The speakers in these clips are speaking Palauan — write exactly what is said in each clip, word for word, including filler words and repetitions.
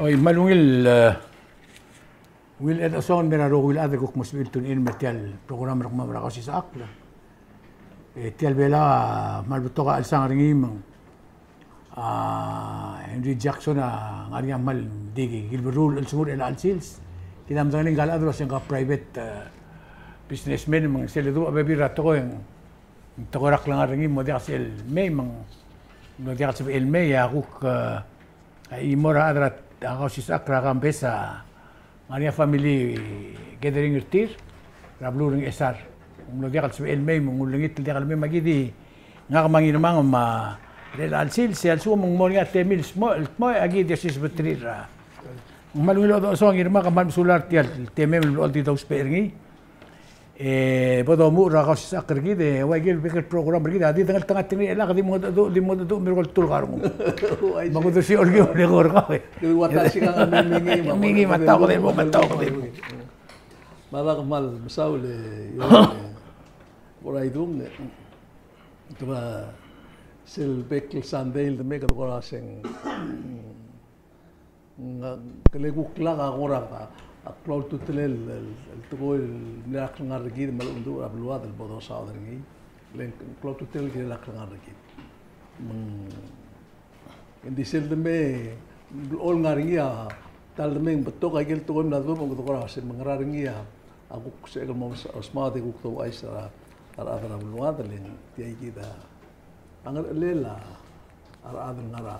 Oi, me a ungil, eh, ungil el osong el mo er a rokui el chad el kuk mo sebechir el tune in el mer tia el program er kemam er a Kausisechakl. E tia el Belau a kmal betok a chelsang er ngii me ng, a, Henry Jackson a ngar er ngii a kmal di ki, ki leberrul el sel chelecha el sils. Kid a medengelii ngka el chad el uasei ngka private, eh, businessman me ng sel ledu a bebil er a tekoi e ng tekoi er a klengar er ngii me ng diak sel mei me ng diak el sebechel el mei, a kuk, eh, a chimo er a chad er a Kausisechakl er a Kambes a ngar er ngii a family gathering er tir er a beluu er a Ngchesar. Ng mlo diak el sebechel el mei me ng ulengit el diak el mei me aki di ngak me a Ngirmang me a chelecha el sils, se a lsekum ng mo er ngii a temir el dmo, el dmo e aki di osiseb er tir er a. Ng kmal ungil el osong a Ngirmang, kmal mesulang er tia el temem el blo di dousbech er ngii. E bo domuchel er a Kausisechakl er kid, e ua ikel bek el program er kid a di dengeltengat er ngii el chad, di mengedecheduch, di mengedecheduch me a rekol tulk a rengum. Me kede siobai el kiu el eko er kau e. Kede ua ta sikang a mei, mei ngii me a mei ngii me a taokedel, bo me a taokedel. Me a lak kmal mesaul e, io, e, bo er a idung e, te ua sel bek el Sunday el de mei kede kora se ng Ng, kele kuk lak a kora, a, a klou a ultutelel el, el, el tekoi el mle er a klengar er kid me a lechub e ng diak a beluad el bo dosaod er ngii. Le ng klou a ultutelel el kirel a klengar er kid. Me ng, ng di sel de mei, ng blechoel ngar er ngii a, ta el de mei ng betok a ikel tekoi el mla dmu me kede kora se ng ngar er ngii a, a kuk sebechek el mo smaod e kuk douchais er a, a rechad er a beluad, le ng tia kid a a ngerechelel a rechad el ngar er a,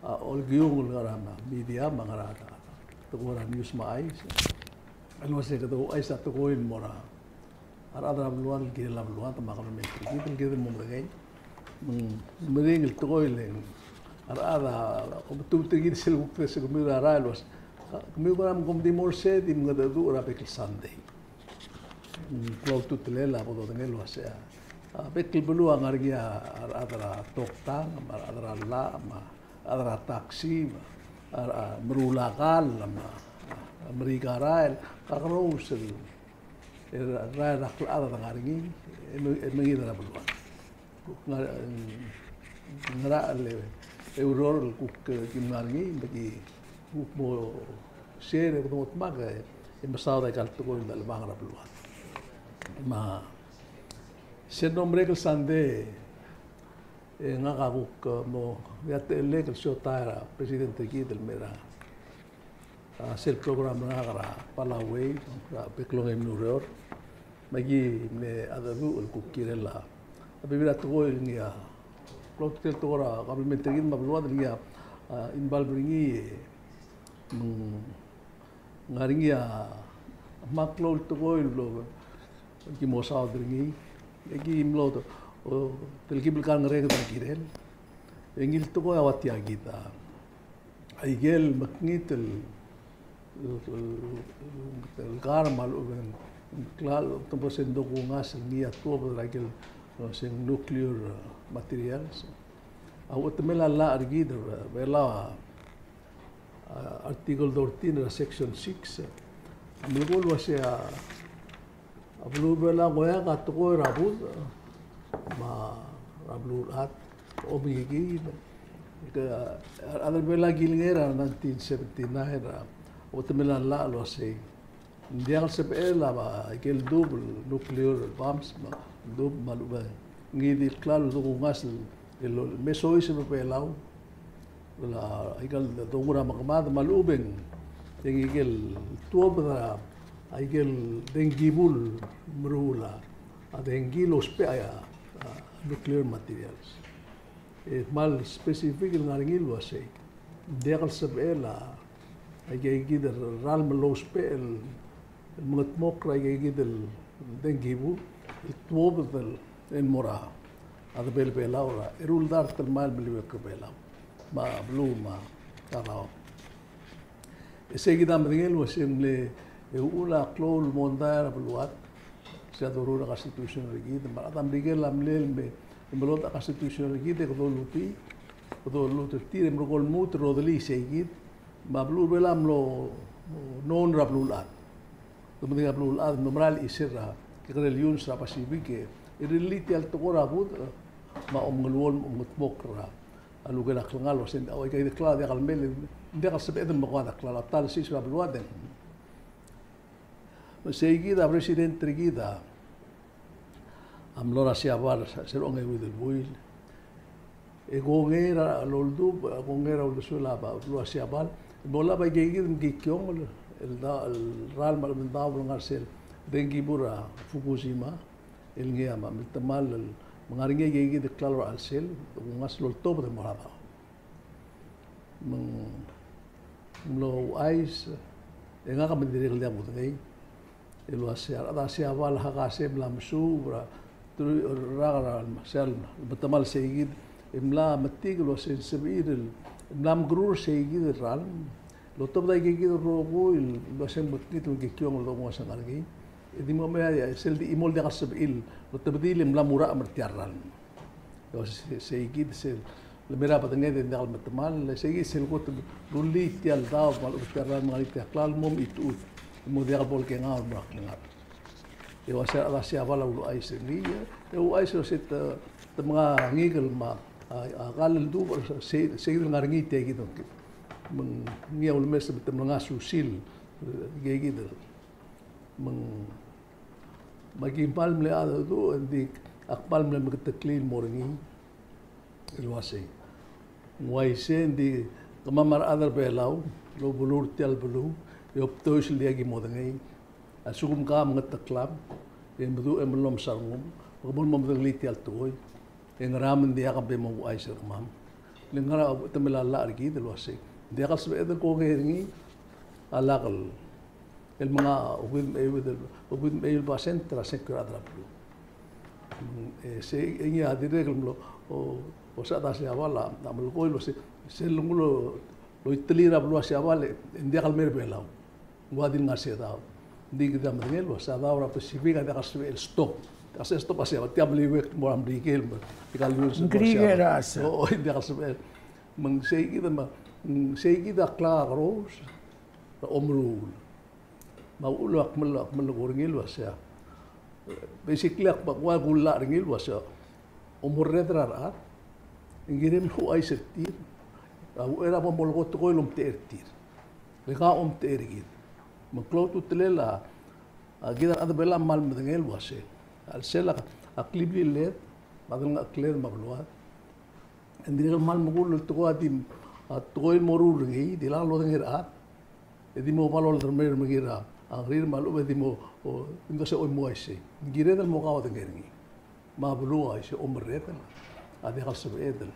a, olekiung el ngar er a media me a ngar er a tekoi er a news me a chais. El uase kede ouchais a tekoi el mo er a rechad er a beluad el kirel a beluad me a government er kid el kede mo medengei. Me ng meringel el tekoi el ng a rechad a, a, obetubet er kid sel kuk se kemiu er a rael el uase, a, kemiu kora me kom di mo er sei, di mengedecheduch er a bek el Sunday. Ng klou a ultutelel a bo dodengei el uase a, a bek el beluu a ngar er ngii a rechad er a toktang, me a rechad er a llach, me a rechad er a taxi, me a, a meruul a kall, me a, a merika rael, kakerous el, el rael er a klechad a ngar er ngii, e me, e mengid er a beluad. Kuk ngar, ngerachel e ureor el kuk, e, kim ngar er ngii, me ki kuk mo share e kuk mo dmak e, e mesaod aika el tekoi el dechelebangel er a beluad. Me a sel mlo merek el Sunday, e ngak a kuk, e, mo, ua techellek el siotai er a president er kid el mei er a a, sel program er ngak er a Palau Wave, er a bek el ongeim el ureor, me aki mle mengedecheduch el kuk kirel a, a bebil er a tekoi el ngii a, klou a ultutelel el tekoi er a kabelment er kid me a beluad el ngii a, a, involve er ngii, me ng ngar er ngii a, me a klou el tekoi el blo, ki mo saod er ngii, e ki mlo, o, telkib el kar ngereked er a kirel. E ngii el tekoi a ua tia kid a, a ikel mekngit el, el, el, el kar me a lechub e ng klalo, te bo se ng dokungas el ngii a tuobed er a ikel, e, se ng nuclear, e, materials. A uchetemel a llach er kid er a Belau a, a, Article thirteen er a Section six, e, a melekoi el uase a, a beluu er a Belau a ngoiak a tekoi er a budech, me a, er a beluulechad, omengikiid. Ke, a, a rechad er a Belau a kilengei er a nineteen seventy-nine er a, uchetemel a llach el uasei ng diak el sebechel a, a ikel dub el nuclear bombs, me a dub me a lechub e ng ngii di el klalo el dokungas el, el, el me soiseb er a Belau. El a, aika el dongu er a mekemad me a lechub e ng, e ng ikel tuobed er a, a ikel dengkibu el meruul a, a dengki el ousbech a, a nuclear materials. E kmal specific el ngar er ngii el uasei, ng diak el sebechel a, aika kid el ralm el ousbech el el mengedmokl er aika kid el dengkibu el tuobed el mo er a debel Belau er a eru el dart el mile el meliuekl er a Belau me a beluu me a Tarawa. E sei kid a medengei el uasei ng mle uchul a klou el mondai er a beluad, se a doruul a Constitution er kid, me a rechad er a Merikel a mle me, me loltobed a Constitution er kid e kede olutii, kede oluut er tir e merekong el lmuut el rodelii sei kid, me a beluu er a Belau a mlo known er a beluulechad. Kede medengei a beluulechad a mlo merael el chisel er a kekerel iungs er a Pacific e rirellii tia el tekoi er a budech me a omengeluolu me a omengedmokl er a, a lukel a klengar el uasei, a, ua ika di klalo diak el mei, diak el sebeched el mekoad a klalo, a ta el sils er a beluad e ng. Me sei kid a president er kid a mlo er a Siabal, se er a ongeuid el buil. E kongei er a loldubech, kongei er a uldesuel a beluu er a Siabal. Mo lak bai kid mekikiongel el, el da, el ralm el mendaob el ngar sel dengki bur a Fukushima, el ngii a me, me te mal el, me ngar er ngii a kid el klalo er a chelsel, ng ngas loltobed el mo er a daob. Me ng mlo ouchais, e ngak me ng dirrek el diak kudengei. El uasei a rechad er a Siabal a kase e mla mesuub er a teruich el rak er a sel, me te mal sei kid, e mla metik el uasei ng sebechir el, e mla mekerur sei kid el ralm. Lotobed a ika kid el rokui el uasei ng mekngit el mekikiongel el donguas a ngar er ngii. E di mo mei a sel di chimo el diak el sebechir el lotebedii e mla mo urachem er tia el ralm. E uasei, sei kid sel lemei er a bedenged e ng diak el metemall, sei kid sel kot el rullii tia el daob me a lechub e tia el ralm me ngar er ngii tia el klalo el mo mechitechut, mo diak el bo lekengaol el mo er a klengar. E uasei a rechad er a Siabal a uluuchais er ngii, e ouchais el uasei te, te menga ngikel me a, a, a kall el dubech, sei, sei kid el ngar er ngii tia kid. Me ng ngii a ulemes me te mlenga a susil, e, tia kid. Me ng, me aki kmal mle cheldecheduch, e ng di ak kmal mle meketeklii el mo er ngii el uasei, ng uaisei, ng di kemam a rechad er a Belau el obeluu er tia el beluu e obdois el diak ki modengei. A lsekum ke mengeteklam e meduch e mellomes a rengum, me ke bo el mo medengelii tia el tekoi. E ngera me ng diak a bo mo ouchais er kemam? Le ngera a uchul me te mla llach er kid el uasei ng diak el sebeched el kongei er ngii a lak el, el menga okeuid me a euid el, okeuid me a euid el percent er a sengkio er a rechad er a beluu. E sei, e ngii a dirrek el mlo, o, o, se a rechad er a Siabal a, a melekoi el uasei, sel lenguu el, loitelii er a beluu er a Siabal e ng diak el mei er a Belau. Ng ua di ngar se daob. Ng di kede medengei el uasei a daob er a Pacific a diak el sebechel el stop. Diak el sebechel el stop a Siabal, tia meliuekl el mo er a Merikel, me ika el U S. Merikel er a Siabal. O, o, diak el sebechel. Me ng sei kid me, ng sei kid a klekakerous er a omeruul. Me a uchul a kmal, kmal ko er ngii el uasei, basically a kmal ua kullak er ngii el uasei, omerreder a rechad, ng kirem el ouchais er tir a uchei er a bo molekoi a tekoi el omtechei er tir. Le kau a omtechei er kid. Me ng klou a ultutelel a, a kid a rechad er a Belau a kmal medengei el uasei, a chelsel a, a klibliled me a delengchekled me a beluad, e ng dirrek el kmal mekull el tekoi a di, a tekoi el moruul er ngii, di lak lodengei er a chad. E di mo bo loldermei er a mekir a ngrir me a lechub e di mo, o, di mo se choi mo uaisei. Ng kired el mo kaodengei er ngii. Me a beluu a uaisei, omerreder a diak el sebeched el,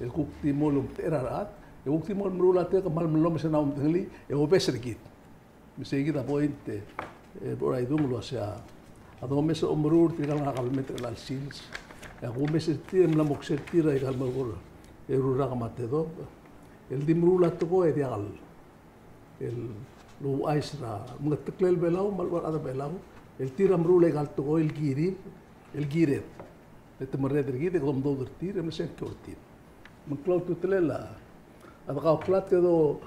el kuk di mo omtechei er a rechad, e kuk di mo meruul a tekoi el kmal mellomes e ng omedengelii, e obes er kid. Me sei kid a point e, e bo er a idung el uasei a domes a omeruul er tirka el ngar er a kabelment er chelecha el sils. E a kumes er tir e mla mo oker er tir a ika el mo er a eru el rak me a tedobech el di meruul a tekoi e diak el, el louchais er a mengeteklel Belau me a lechub a rechad er a Belau el tir a meruul a ika el tekoi el kirir, el kired. E te merreder er kid e kede omdoud er tir e mle sengkio er tir. Me ng klou a ultutelel a, a dekauklatk e do,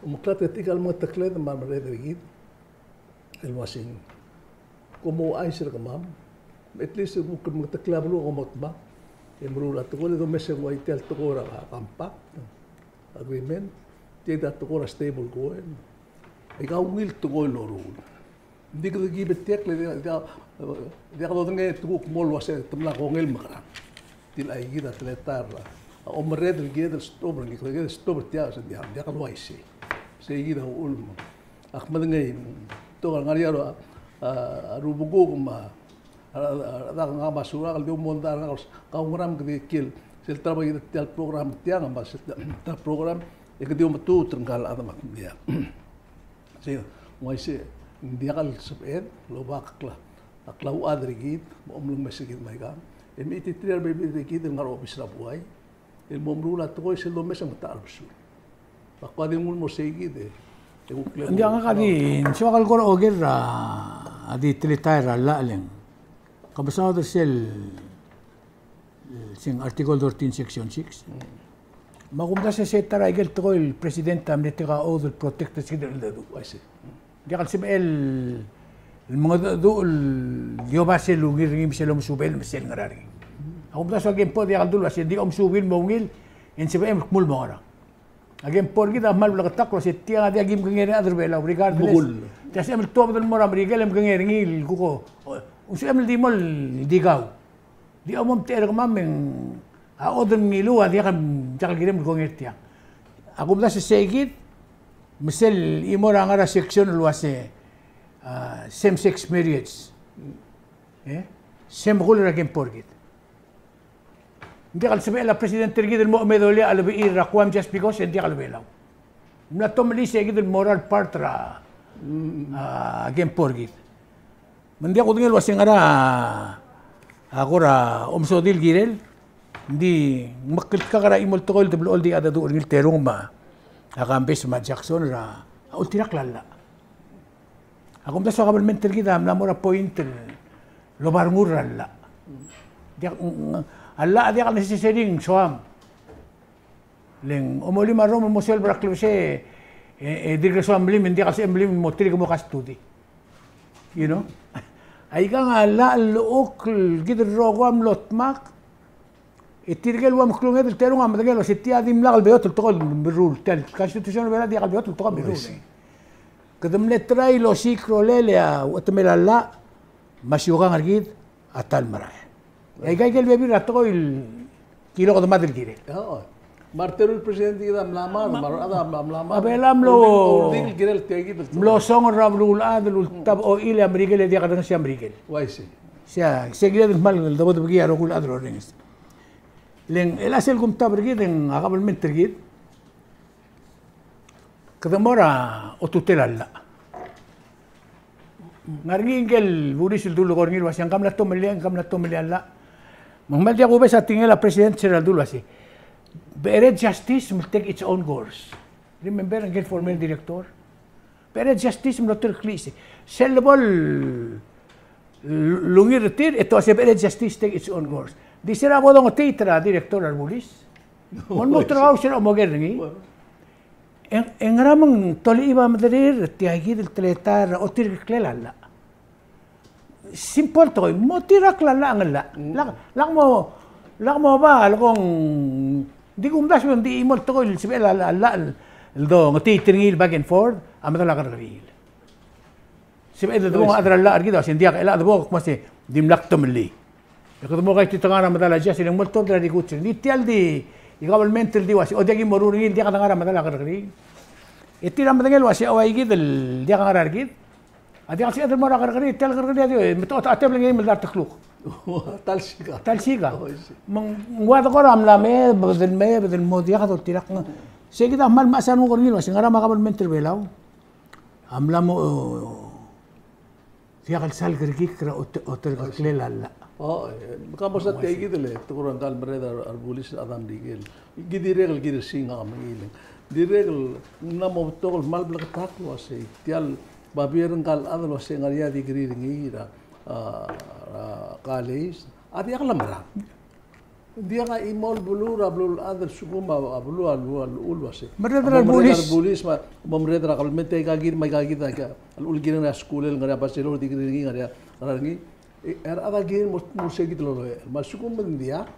omeklatk e tirka el mengetekled me a merreder er kid el uasei, kom ouchais er kemam, at least kuk mengeteklel a beluu e kom mo dmak e meruul a tekoi el domes e ng ua tia el tekoi er a compact, agreement, tia el tekoi er a stable coin. Aika ungil tekoi el loruul. Ng di kede ki betek le diak, diak, diak dodengei e te kuk mo el uasei te mla kongei el mekerang. Tia kid a teletael er a, a omerreder el kired el stop er ngii, kired el stop er tia, se diak, diak el uaisei. Sei kid a uchul me ak medengei, betok el ngar er ngii a, a, a rubekuk me a, a, a, a, ngak me a Surak el di oumondai er ngak el, kau ngera me kede kiei el, sel ta er a bai kid tia el program tiang, me sel ta er a program, e kede ometuut er ngka el chad me ak diak. Sei, ng uaisei, ng diak el sebeched el oba a kla, a klauchad er kid, me a omelengmes er kid me aika. E mechititerir a rebebil er kid el ngar er a obis er a buai el mo meruul a tekoi sel domes e ng metacherbesul. Me ak kuk di nguu el mo sei kid e, e kuk le. Ng diak, ngak a di, ng soak el kora oker er a, a di teletael er a llach e le ng, ke mesaod er sel, se ng Article thirteen, Section six. Me a kumdasu e se ta er a ikel tekoi el president a mle take a oath el protect er se kid el cheldecheduch. Uaisei. Diak el sebechel el mengedecheduch el di oba sel ungil er ngii me sel omesubel me sel ngerang er ngii. A kumdasu e aki mpot diak el dulu a se ng di omesuub el mo ungil, E ng sebechem el kmo ng mo ngerang. A Ken Borgid a kmal bleketakl el uase tia a diak kim kengei er a rechad er a Belau, regardless. Mekull. Tia sebechem el tuobed el mo er a Merikel e mkengei er ngii el kuk, o, ng sebechem el di mo el di kau. Di omomtechei er kemam e ng a odem ngiluu a diak, diak el kirem el kongei er tiang. A kumdasu e sei kid, me sel chimo er a ngar er a section el uase, a, same sex marriage. E? Se mekull er a Ken Borgid. Ng diak el sebechel a president er kid el mo medolii a lechub e ir er a Guam just because e ng diak el Belau. Ng mla tomellii sei kid el moral part er a, a, Ken Borgid. Me ng diak kudengei el uase ngera a kora omesodel el kirel, ng di mekngit kak er a chimo el tekoi el de blechoel di a dedu er ngii el terung me a Kambes me a Jackson er a ultirakl a llach. A kumdasu a kabelment er kid a mla mo er a point el oba rengul er a llach. Diak, a llach a diak el necessary ng soam. Le ng omolim a rrom el mo suelb er a klebesei, e, e dirk soam el mlim, e ng diak el sebechem el mlim el mo telik el mo custody. You know? Aikang a llach el llechukl kid el rokui a mlo dmak, e tirke el ua meklunged el terung a medengei el uase tia a dimlak el beot el tekoi el mirruul, tia el constitution er a Belau a diak el beot el tekoi el mirruul. Kede mle try el osiik a rolel e a uchetemel a llach, me a siukang er kid a ta el merael. E aika ikel bebil er a tekoi el kilok e de mad el kirel. Me a reteru el president er kid a mla mad, me a rechad a mla mad. A Belau a mlo, mlo song er a beluulechad el ultab a ochil e a Merikel e diak el rengesii a Merikel. Uaisei. Sei a, sei kired el kmal dobedebekii a rokui el chad el orrenges. Le ng chelecha sel kumtab er kid e ng a kabelment er kid, kede mo er a otutel a llach. Ng ngar er ngii ngikel bulis el dulekoi er ngii el uase ng ka mla tomellii, ng ka mla tomellii a llach. Me ng kmal diak kubes a tekingel a president er a ledu el uase, becherei justice will take its own course. Remember ngikel former director? Becherei justice me lotereklii sei. Sel lebo el ungil er tir, e te uase becherei justice take its own course. Di se er a bo dongeteit er a director er a rebulis, mo lmuut er kau sel omoker er ngii. E ng, e ngera me ng tolechib a mederir er tia kid el teletael er a otireklel a llach? Simple tekoi, mo otirakl a llach, ng llach. Lak, lak mo, lak mo oba lekong, di kumdasu e ng di chimo el tekoi el sebechel a llach el dongeteit er ngii el back and forth a medal a kerrekeriil. Sebeched el debong a chad er a llach er kid a uase ng diak, e chelecha debong a kmo se dimlak tomellii. E kede mo kaititekangel er a medal a judge e le ng mo oltobed er a di kutser. Ng di tia el di, e kabelment el di uase, o diak ki meruul er ngii el diak dengar er a medal a kerrekeriil. E tir a medengei el uase, o, aikid el diak a ngar er kid. A diak el sebeched el mo er a kerrekeriil, tia el kerrekeriil a di, e, me te, o, a tebel ngii me el dart el kluk. Ta el sika. Ta el sika. Me ng ua de kora mla me, bedel me, bedel mo diak a doltirakl. Sei kid a kmal mechas a renguk er ngii el uase, ngera me a kabelment er a Belau a mla mo, o, diak el sal kerekikl er a ote-, oterekeklel a llach. O, e, me ka mo sa tia kid el, e, tekoi er ngka el merreder a rebulis el chad er a Merikel. Kid dirrek el kirir singak me ngileng. Dirrek el, ng mla mo betok el kmal bleketakl el uase, tia el babier er ngka el chad el uase ngar er ngii a degree er ngii er a, a, a, college. A diak lemerang. Ng diak a chimo el beluu er a beluulechad el sekum a, a beluu a, a llechul el uase, merreder a rebulis. Merreder a rebulis, me a, mo merreder a kabelment, aika kid, me aika kid, aika, a llechul el kirel a skuul el ngar er ngii a bachelor degree er ngii, ngar er ngii, ngar er ngii. E, a rechad a kirel mo, mo sei kid el lolekoi. Me a lsekum ng diak,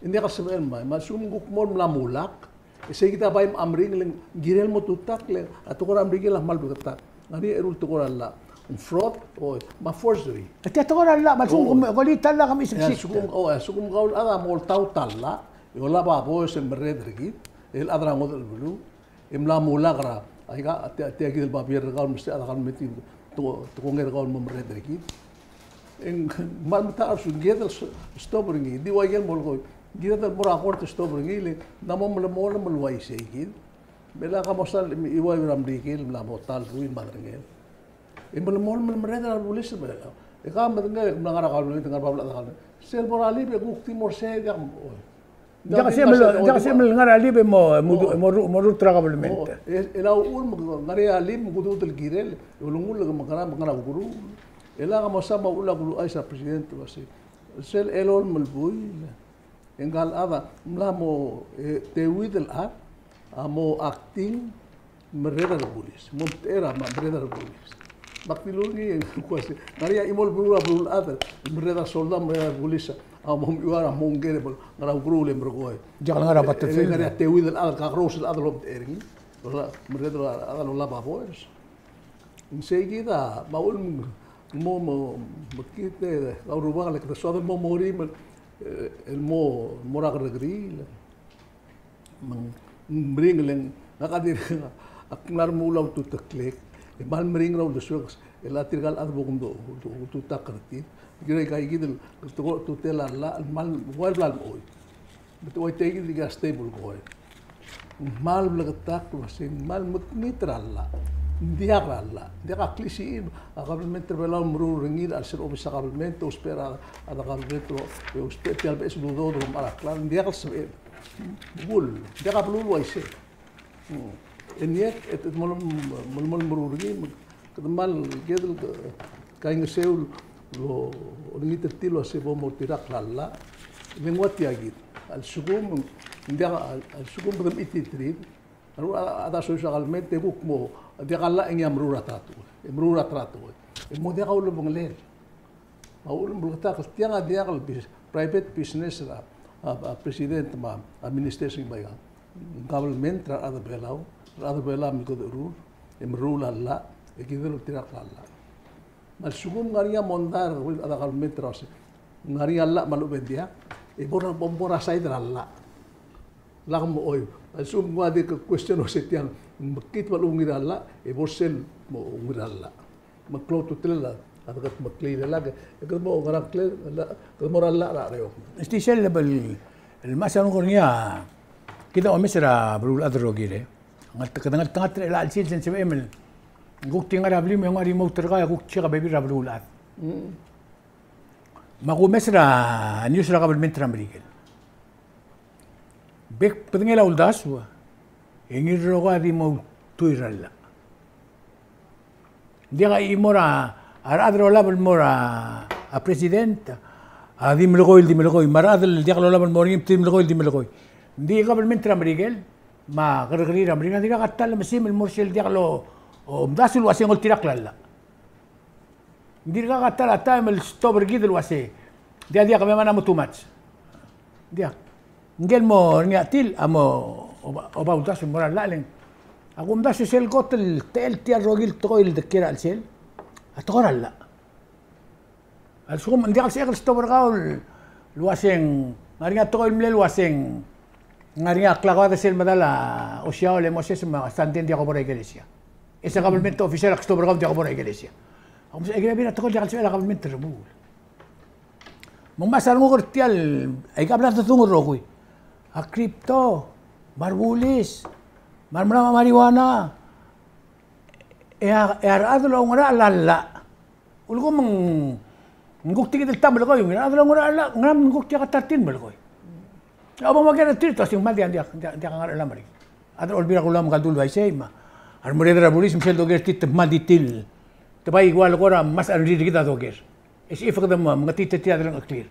e ng diak a sebechel el mei. Me a lsekum ng kuk mo mla mulak, e sei kid a bai me a meringel, ng kirel mo tutakl, e a tekoi er a Merikel a kmal bleketakl. Ngar er ngii a eru el tekoi er a llach. Ng fraud, o, me a forgery. E tia tekoi er a llach, me a lsekum, o, kom, koliit a llach, kom isik. E a lsekum, o, e a lsekum kau el chad a mo oltaut a llach, e olab a boes el merreder er kid, el chad er a ngodech el beluu, e mla mulak er a, aika, tia, tia kid el babier er kau el mesterir a kabelment e te ko-, te kongei er kau el mo merreder er kid. E ng kmal metachel a lsekum ng kired el s-, stop er ngii, di ua ikel molekoi, ng kired el mo er a court el stop er ngii, le ng mo melemolem el uaisei kid. Me lak a mo sal, me a iuai er a Merikel, mla mo ta el ruin me a derengel. E melemolem el merreder a rebulis, e ka medengei, e mla ngar er a kabelment, ngar er a bab el chad er a kabelment. Sel bo er a lib e kuk di mo er sei, diak, o. Diak sebechem el, diak sebechem el ngar er a lib e mo, mo, mo ru-, mo rurt er a kabelment. O, e, e a uchul me ngar er a lib me kudechudel el kirel, e ulengull e ke mekerang, mekerang e ukeruul. E lak a mo sa me a uchul a kuluchais er a president el uasei, sel elolem el buil, e ngka el chad a mla mo, e, teuid el chad a mo acting merreder a rebulis. Mo mtechei a merreder a rebulis. Me ak dilu er ngii, e ng kmo se, ngar er ngii a chimo el beluu er a beluulechad el merreder a soldau, merreder a rebulis. A mo mechuiuar a mo ngera, ngar er a ukeruul e merekong. Diak el ngar er a battlefield. E ngar er ngii a teuid el chad, kakerous el chad el omtechei er ngii. Lola, merreder a chad el olab a boes. Ng sei kid a, me a uchul me ng mo, mo, mekngit e, a Rubak el kede soad el mo morir me, e, el mo, mo er a kerrekeriil. Me ng meringel e ng, ngak a dirrek, ak mla remuul a ultuteklek, e kmal meringel a uldesuek, e le tirka el chad bo kumdu, ultu, ultutakl er tir. Kirel aika kid el, tekoi er a ultutelel a llach, el kmal, ua el bla el mechoi. Me te ua tia kid el dikea stable koel. Ng kmal bleketakl el uasei, ng kmal mekngit er a llach. Ng diak er a llach. Ng diak a klisichir a kabelment er a Belau el meruul er ngii er a chelsel obis er a kabelment, ousbech er a, a kabelment, e ousbech tia el beches el udoud el omechar a klan, ng diak el sebeched. Bul, diak a beluu el uaisei. Hmm. E ng diak, e te mo, mo, mo meruul er ngii, me kede kmal, kede kaingeseu el olengit er tir el uasei bo mo oltirakl a llach. Le ng ua tia kid. A lsekum, ng diak, a lsekum kede mechititerir. A rechad a soiseb er a kabelment e kuk mo, diak a llach e ngii a meruul er a ta er a tekoi. E meruul er a ta er a tekoi. E mo diak a ulebengelel. A uchul me ng bleketakl, tiang a diak el bus-, private business er a, a, a president me a, a minister er ngii, bai, a government er a rechad er a Belau, rechad er a Belau a mle kedecherur, e meruul a llach, e kid el oltirakl a llach. Me a lsekum ng ngar er ngii a mondai er a rechad er a government er a uasei, ng ngar er ngii a llach me a lechub e ng diak, e bo er a, bo er a side er a llach. Lak mo oi. A lsekum ng ua di ke question el uasei tiang, mekngit me a lechub e ng ungil er a llach, e bo er sel mo ungil er a llach. Me klou a ultutelel a, a dekedmeklii el llach, e kede mo ngerang klel, kede mo er a llach er a chereok. Ng di sel level el mesa ng kora ngii a, kid a omes er a beluulechad el rokir e. Ngeltengat, kede ngeltengat er chelecha el sils e ng sebechem el kuk di ngar er a blim e ng ngar er a remote er kau e kuk check a bebil er a beluulechad. Mm. Me a kumes er a news er a kabelment er a Merikel. Bek el bedengel a uldasu e ngii el rokui a di mo ultuil er a llach. Ng diak a chimo er a, a rechad el olab el mo er a, a president a di melekoi el di melekoi, me a rechad el diak lolab el mo er ngii a di melekoi el di melekoi. Ng di kabelment er a Merikel me a kerrekeriil er a Merikel a dirkak a ta el mesim el mo er sel diak lo, omdasu el uasei ng oltirakl a llach. Ng dirkak a ta er a taem el stop er kid el uasei, diak, diak, me mla mo too much. Diak. Ngike el mo er ngii a chetil a mo oba, oba uldasu el mo er a llach e le ng, a kumdasu sel kot el techel tia el rokir el tekoi el dekiei er a chelsel a tekoi er a llach. A lsekum ng diak el sebechek el stop er kau el uasei ng ngar er ngii a tekoi el mle uasei ng ngar er ngii a klakoad er sel medal a Osiaol e Moses me a Sande ng diak bo er a ikelesia. E se government official a kstop er kau ng diak bo er a ikelesia. A kumes e kid a bebil er a tekoi el diak el sebechel a government el remuul. Me ng mesa a renguk er tia el, aika bla dedung el rokui. A crypto, me a rebulis, me a remelam a marijuana, e a, e a rechad el oungerachel a llach. Ulekum ng, ng kuk tia kid el ta el melekoi, ng ngerang, ng ngerang, ng ngerang, ng kuk tia kid a ta er tir el melekoi. A bo mo ker er tir el uasei ng kmal diak, diak, diak, diak a ngerachel a Merikel. A chad er a Olbiil er a Kelulau me ng kal dul uaisei me a remerreder er a bulis me sel doker er tir te kmal di tir. Te bai ua le kora mesa a rengrir er kid a doker. E se if kede mo, mengetiterir a delengcheklir.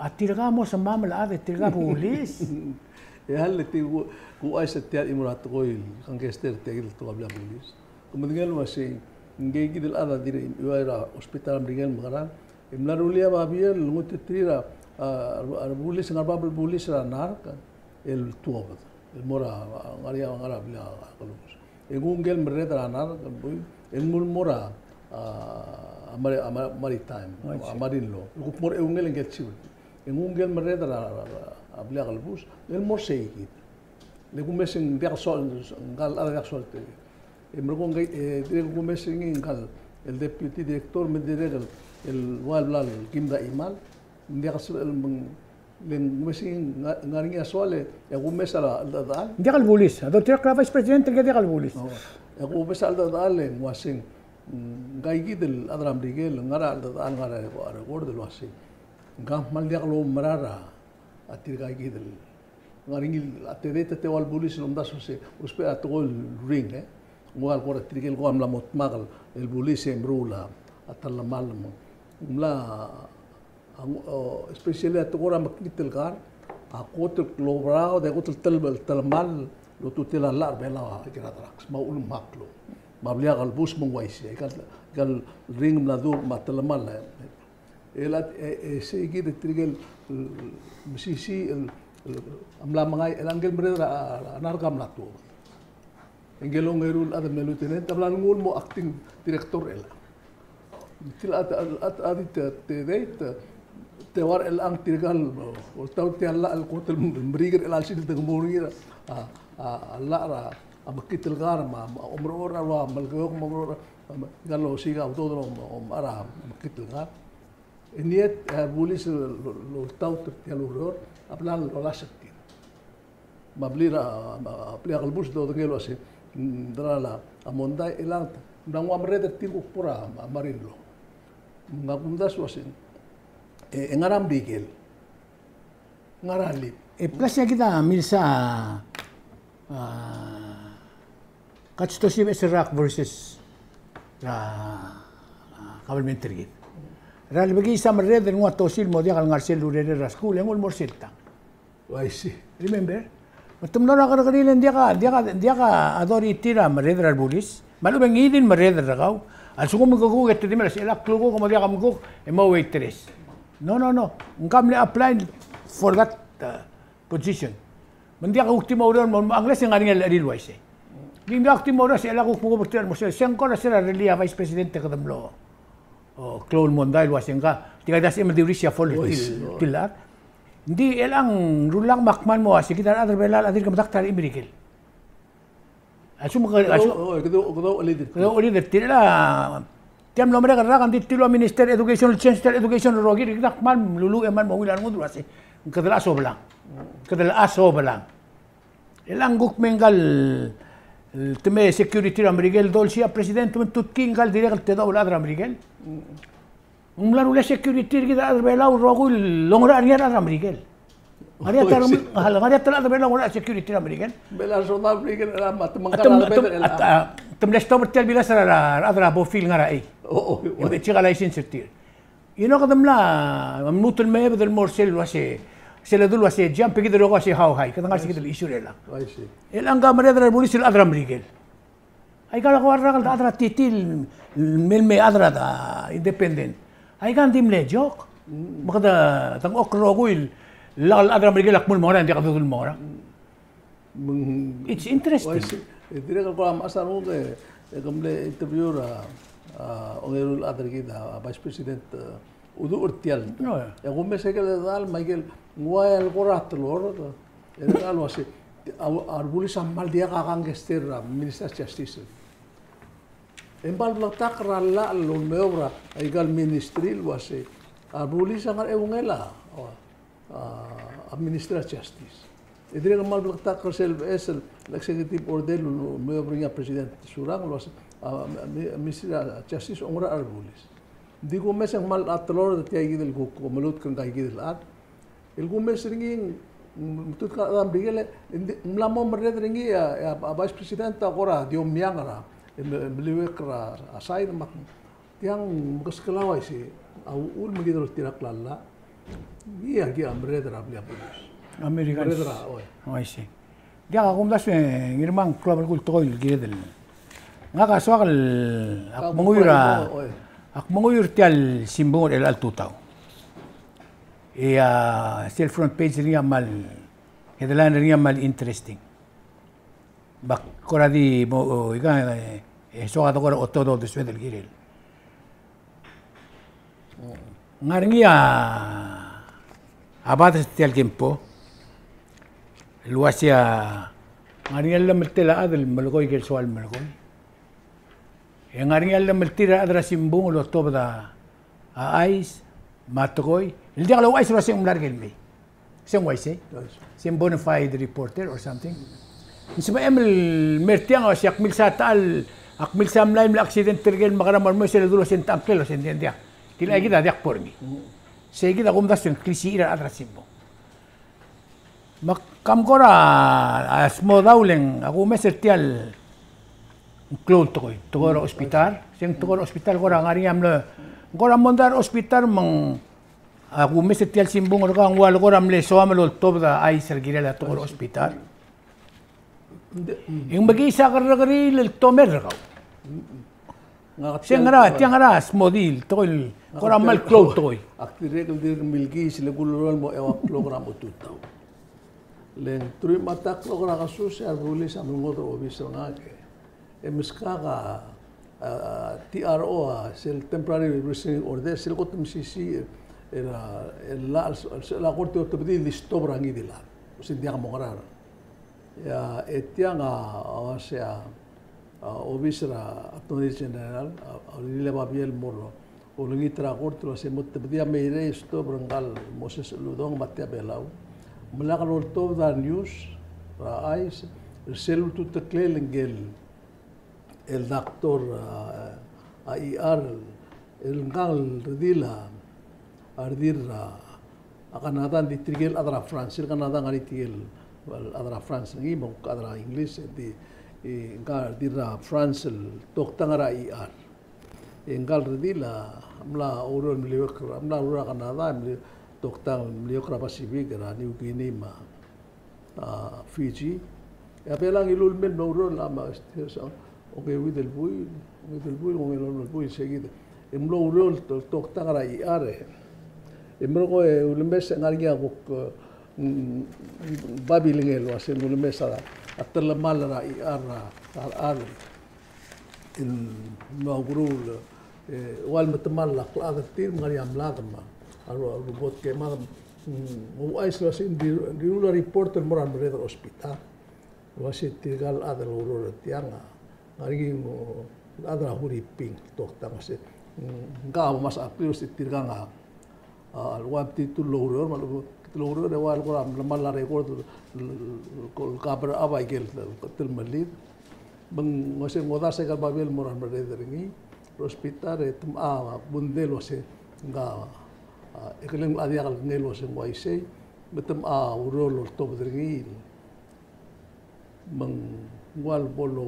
A tirka mo semam el chad e tirka bulis. E a le tir ku, ku uaisei tia el chimo er a tekoi el kangkei er tia el tekoi er a blil a bulis. Ke medengei el uasei, ngike kid el chad a dirrek el ua er a hospital er a Merikel el mekerang, e mla rullii a babier el ngutiterir a, a, a rebulis, ngar er a bab el bulis er a Nark el tuobed. El mo er a, a, ngar er a, ngar er a blil a kelebus. E nguu ngike el merreder er a Nark el buil, e ng mlo mo er a, a, a mari-, a ma-, maritime, a marine law. E kuk mo er a eungel ngike el chief. E nguu ngike el merreder er a, a, a blil a kelebus, el mo er sei kid. Le kumes e ng diak el soal, ngka el chad a diak el soal te. E merekong, e dirrek el kumes e ngii ngka el deputy director me dirrek el, el ua el bla el kim a chimal. Ng diak el sebechel el meng Le ng kumes e ng ngar er ngii a soal e, e kumes a cheldechedechal. Ng diak el bulis. A doltirakl er a vice president, ng diak el bulis. Oh. E kumes a cheldechedechal e ng uaseng, mm, ngka kid el chad er a Merikel, ngar er a cheldechedechal, ngar er a record el uaseng, ngka a kmal diak loumerang er a tirka kid el ngar er ngii a tedei, te ua el bulis el omdasu el se, ousbech a tekoi el ring, e. Ng ua el kora tirke el kora mla mo dmak el bulis e meruul a telemall me ng mla A ngu-, o, especially a tekoi er a mekngit el kar, a kot el kloberaod, a kot el tel-, telemall el otutel a llach er a Belau a ikel drugs, me a ulemall. Me a blil a kelebus me ng uaisei, ikal, ikal ring el mla duubech me a telemall, e. El a, e, e, sei kid e tirke el, el, mesisiich el, el, a mla mengai, el ngike el merreder a, a, a Narka a mla tuobed. Ngike el ongeru el chad el mle lieutenant a bla lenguu el mo acting director er chelechang. Tia el chad, chad, chad, chad, te, te, te, te uar chelechang tirka el, oltaut tia el llach el kot el meriik er chelecha el sils el de kmo er ngii a, a, a llach er a, a mekngit el kar me a, me a omerechorech er a ua Melekeok me a omerechorech er a, me a, ngika el osiik a udoud el om, omechar a mekngit el kar. E ngii a, e, bulis el, el, el oltaut er tia el ureor a bla lolasek er tir. Me a blil a, me a blil a kelebus el dodengei el uasei, mm, ng diak a mondai, e ng mla nguu a merreder er tir el kuk bo er a, a, marine law. Me ng kumdasu el uasei, e, e ngar er a Merikel, ngar er a lip. E plus e kid a milsa, a, Kats Toshib Eserak versus er a, a, government er kid. Er a lebekiis a merreder e ng ua Toshib el mo diak el ngar sel urerel er a skuul, e nguu el mo er sel tang. Oh, I see. Remember? Me te mlo er a kerrekeriil e ng diak a, diak a, diak a authority er a merreder er a rebulis. Me a lechub e ngii di el merreder er kau. A lsekum ke kuk e te di mle er a, se el klukuk e mo diak a mkuk e mo waitress. No, no, no. Ng ka mle apply for that, uh, position. Me ng diak kuk di mo oureor el mo, unless e ng ngar er ngii a llechir el uaisei. Ng di ng diak kuk di mo oureor, se el kuk mo kuk er tir el mo sel, se ng kora sel a rellii a vice president e kede mlo, o, klou el mondai el uasei ng ka, tirka di a sebechem el di orisii a fall er tir, tir el chad. Ng di chelechang, Rullak, me ak kmal mo uasei kid a rechad er a Belau a dirk medakt er a Merikel. A lsekum ke, a lsekum, oh, oh, kede, kede ouchelid er tir. Kede ouchelid er tir el, tia el mlo merek el rak, ng di tir el ua Minister Education, change tia el education el rokir, kid a kmal meluluuch e kmal mo ungil a rengud el uasei, kede locha sobelang. Kede locha sobelang. Chelechang kuk me ngka el, el temel security er a Merikel, dolsiich a president me te tutkii ngka el dirrek el tedobech el chad er a Merikel. Ng mla rullii a security er kid a rechad er a Belau el rokui el ongerachel er ngii a rechad er a Merikel. Ngar er ngii a ta, ngar er ngii a ta el chad er a Belau el ongerachel a security er a Merikel. Belau, soldau er a Merikel, a, me te mengkar a, te, a, te mle stop er tia el bilas er a, er a rechad er a Bofil el ngar er a ei. Oh, oh, oh. E chik a license er tir. You know, kede mla, me lmuut el mebed el mo er sel uasei, sel dul uasei jump, e kid el rokui a sei how high, kede ngar er se kid el issue er chelechang. I see. Chelechang a merreder er a rebulis el chad er a Merikel. Aika el kora rak el chad er a titii el mei el mei el chad er a independent. Aika ng di mle joke. Mm. Me kede, dengchokl el rokui el lak el chad er a Merikel a kmo ng mo ngerang, ng diak a dodul el mo ngerang. Mm. It's interesting. Uaisei. E dirrek el kora mechas a renguk e, e ke mle interview er a, a, ongeru el chad er kid a, a Vice President, e, Uduch er tia el. No, yeah. E kumes a ikel chedal me a ikel ng ua el kora telord, e ng kora el uasei, a, a rebulis a kmal diak a gangster er a Ministry of Justice. E ng kmal bleketakl er a llach el ulemeob er a ikal ministry el uasei, a rebulis a ngar er a eungel a, a, a Ministry of Justice. E dirrek el kmal bleketakl er sel beches el executive order el ulemeob er ngii a President Surangel el uasei, a, a, a Ministry of Justice a oungerachel er a rebulis. Ng di kumes e ng kmal a telord er tia kid el kuk omelutk er ngka kid el chad. El kumes er ngii, mm, me te tutkii a chad er a Merikel, e ng di, ng mla mo merreder er ngii a, a, a Vice President a kora di omeang er a, e me, meliuekl er a, a side me ak, tiang mekeskel a uaisei, a uchul me kid el oltirakl a llach. Ngii a, ngii a merreder er a blil a bulis. Americans. Merreder er a, oi. Oh, I see. Diak, a kumdasu e Ngirmang, klou a belkul tekoi el kired el. Ngak a soak el, ak menguiu er a, ak menguiu er tia el simbung er chelecha el tutau. E a sel front page er ngii a kmal, headline er ngii a kmal interesting. Me ak kora di mo, o, ika, e, e soak a dekora otodo el desued el kirel. Ngar er ngii a, a bades er tia el kempo el uasei a ngar er ngii a llemeltel a chad el melekoi ikel soal melekoi. E ngar er ngii a llemeltir a rechad er a simbung el otobed a chais me a tekoi el diak louchais el uasei ng mla er ker el mei. Se ng uaisei? Uaisei. Se ng bona fide reporter or something. Ng sebechem el mer tiang a uasei ak milsa techall, ak milsa mlai el mle accident er ker el mekerang me a remo, sel dulu uasei ng techall el uasei ng diak. Tilecha kid a diak bo er ngii. Sei kid a kumdasu e ng klisichir a rechad er a simbung. Me ak mkora a smodaul e ng, a kumes er tia el klou el tekoi, tekoi er a hospital, se ng tekoi er a hospital, kora ngar er ngii a mle, kora mondai er a hospital me ng A kumes er tia el simbung er kau, ng ua le kora mle soam el oltobed a chais er kirel a tekoi er a hospital. E ng mekiis a kerrekeriil el tomel er kau. Ngak se ngera, tiang ngera smodii el tekoi el kora mal klou el tekoi. Ak dirrek el dirk milkiis le kulurol mo eua el klok er a mo tutau. Le ng truich me a ta el klok er a kesus e a rulis a mle ngodech er a obis er ngak e meskak a, a, T R O, a, sel temporary restraining order, sel kot el mesisiich er a, el llach, el, el, sel a korte a otebedii el di stop er a ngii di el chad. Se ng diak mongerar. Ia, e tiang a, a uase a, a, obis er a Attorney General, a, a, uriul a babier el mo olengit er a kort el uase mo tebedii a mei er a stop er ngka el Moses Uludong me a tia Belau. Me lak loltobed a news er a chais, er sel ultuteklel ngike el, el doctor, a, a E R, el ngka el redil a, a redil er a, a Canada, ng di tirke el chad er a France, el Canada ng ngar er ngii tirke el chad er a France, ngii me a kuk chad er a English, e di, e, ngka el redil er a France el toktang er a E R. E ngka el redil a mla oureor el meliuekl, a mla oureor er a Canada, mle toktang el meliuekl er a Pacific, er a New Guinea me a, a, Fiji. E a Belau a ngiluu el mei el mlo oureor el, a, me a, este, sa, ongeuid el buil, ongeuid el buil, ongeuid el buil, se kid. E mlo oureor el to-, toktang er a E R e. E merekong e ulemes e ng ngar er ngii a kuk, e, mm, babilngel el uase ng ulemes a, a telemall er a E R a, a, a, el mlo kuruul, e, ua el metemall a klechad er tir me ng ngar er ngii a mlad me a, a ru-, a rubot ke mad, mm, ouchais el uase ng di, di ruul a report el mo er a remerreder er a hospital. Uase tirka el chad el oureor er tiang a, ng ngar er ngii, mm, chad er a Huriping, toktang uase, mm, ngka a mo mesa a clear uase tirka a, a, ua tia el loureor, me a loureor e ua el kora melemall a record el, el, el, el cover up a ikel, el, el telemellid. Me ng uase ng odaes aika el babier el mo er a remerreder er ngii er a hospital e te mla bundel uase ngka, a, e keleng a diak el ngii el uase ng uaisei, me te mla oureor el oltobed er ngii. Me ng ua el bo lo,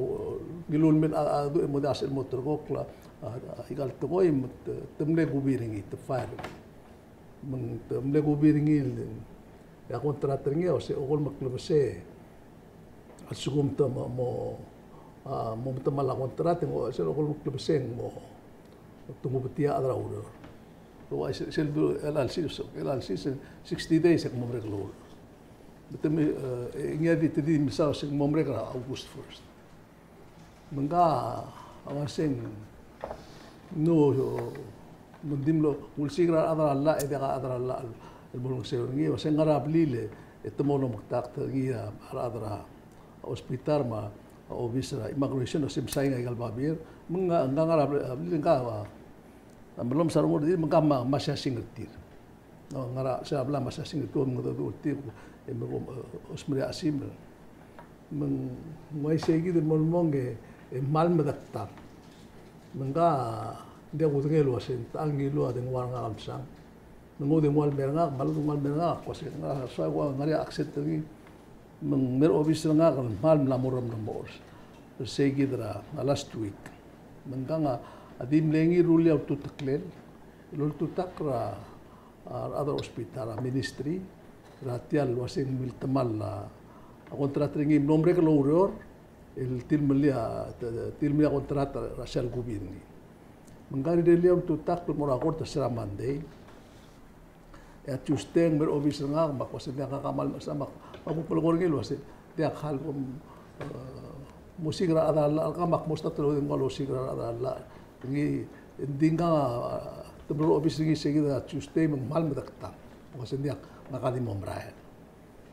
ngiluu el mei a, a, du-, e mo diak sel mo ulterekokl a, a, aika el tekoi me te, te mle kubi er ngii, te fire. Me ng te mle kubi er ngii el, e a contract er ngii a uase a kol me klebesei a lsekum te mo, mo, a, mo metemall a contract, e ng uase a kol me klebesei e ng mo, te ngubetii a chad er a ureor. Uaisei, sel du-, el LLC, el LLC, sel sixty days e ke mo merek el ureor. Me te me, e, ngii a di te di mesaod se ng mo merek er a August first. Me ngka a uase ng, no, me ng di mlo, ulsiik er a rechad er a llach, e diak a rechad er a llach el mo olengeseu er ngii, uase ng ngar er a blil e te mo lomekdakt er ngii a rechad er a hospital me a obis er a immigration, uase msaing aika el babier, me ngka, ngka ngar er a blil, ngka a, a, me lomes a rengul er tir, me ngka me a, me a siasing er tir. O, ngar er a, se er a bla me a siasing el tuobed me ng dedu er tir, e me ko, e, osmerii a chesimer. Me ng uaisei kid el mo el mong e, e kmal medektak. Me ngka, ng diak kudengei el uase ng techa el ngiluu a dengua er ngak el msang. Me ng dengua el mei er ngak, me a dengua el mei er ngak, a kmo se, ng soak a kua ngar er ngii a accent er ngii. Me ng mei er a obis er ngak el kmal mla mo er a mla mo er sei kid er a last week. Me ngka a di mle ngii el rullii a ultuteklel el oltutakl er a, a rechad er a hospital, a ministry, er a tia el uase ng miltemall a contract er ngii el mlo merek el oureor el tilemellii a, te-, tilemellii a contract er a sel kubi er ngii. Me ngka a rirellii a ultutakl el mo er a kort er sel Monday. E a Tuesday e ng mei er a obis er ngak me a kmo se ng diak, ngak a kmal mesa me ak, me ak kuk melekoi er ngii el uase ng diak, a lebo, e, mosiik er a rechad er a llach er kau, me ak mo start el dengua el osiik er a rechad er a llach. Ngii, e ng di ngka a, te mlo er a obis er ngii sei kid er a Tuesday me ng kmal medektak. Me ng uase ng diak, ngak a di mo merael.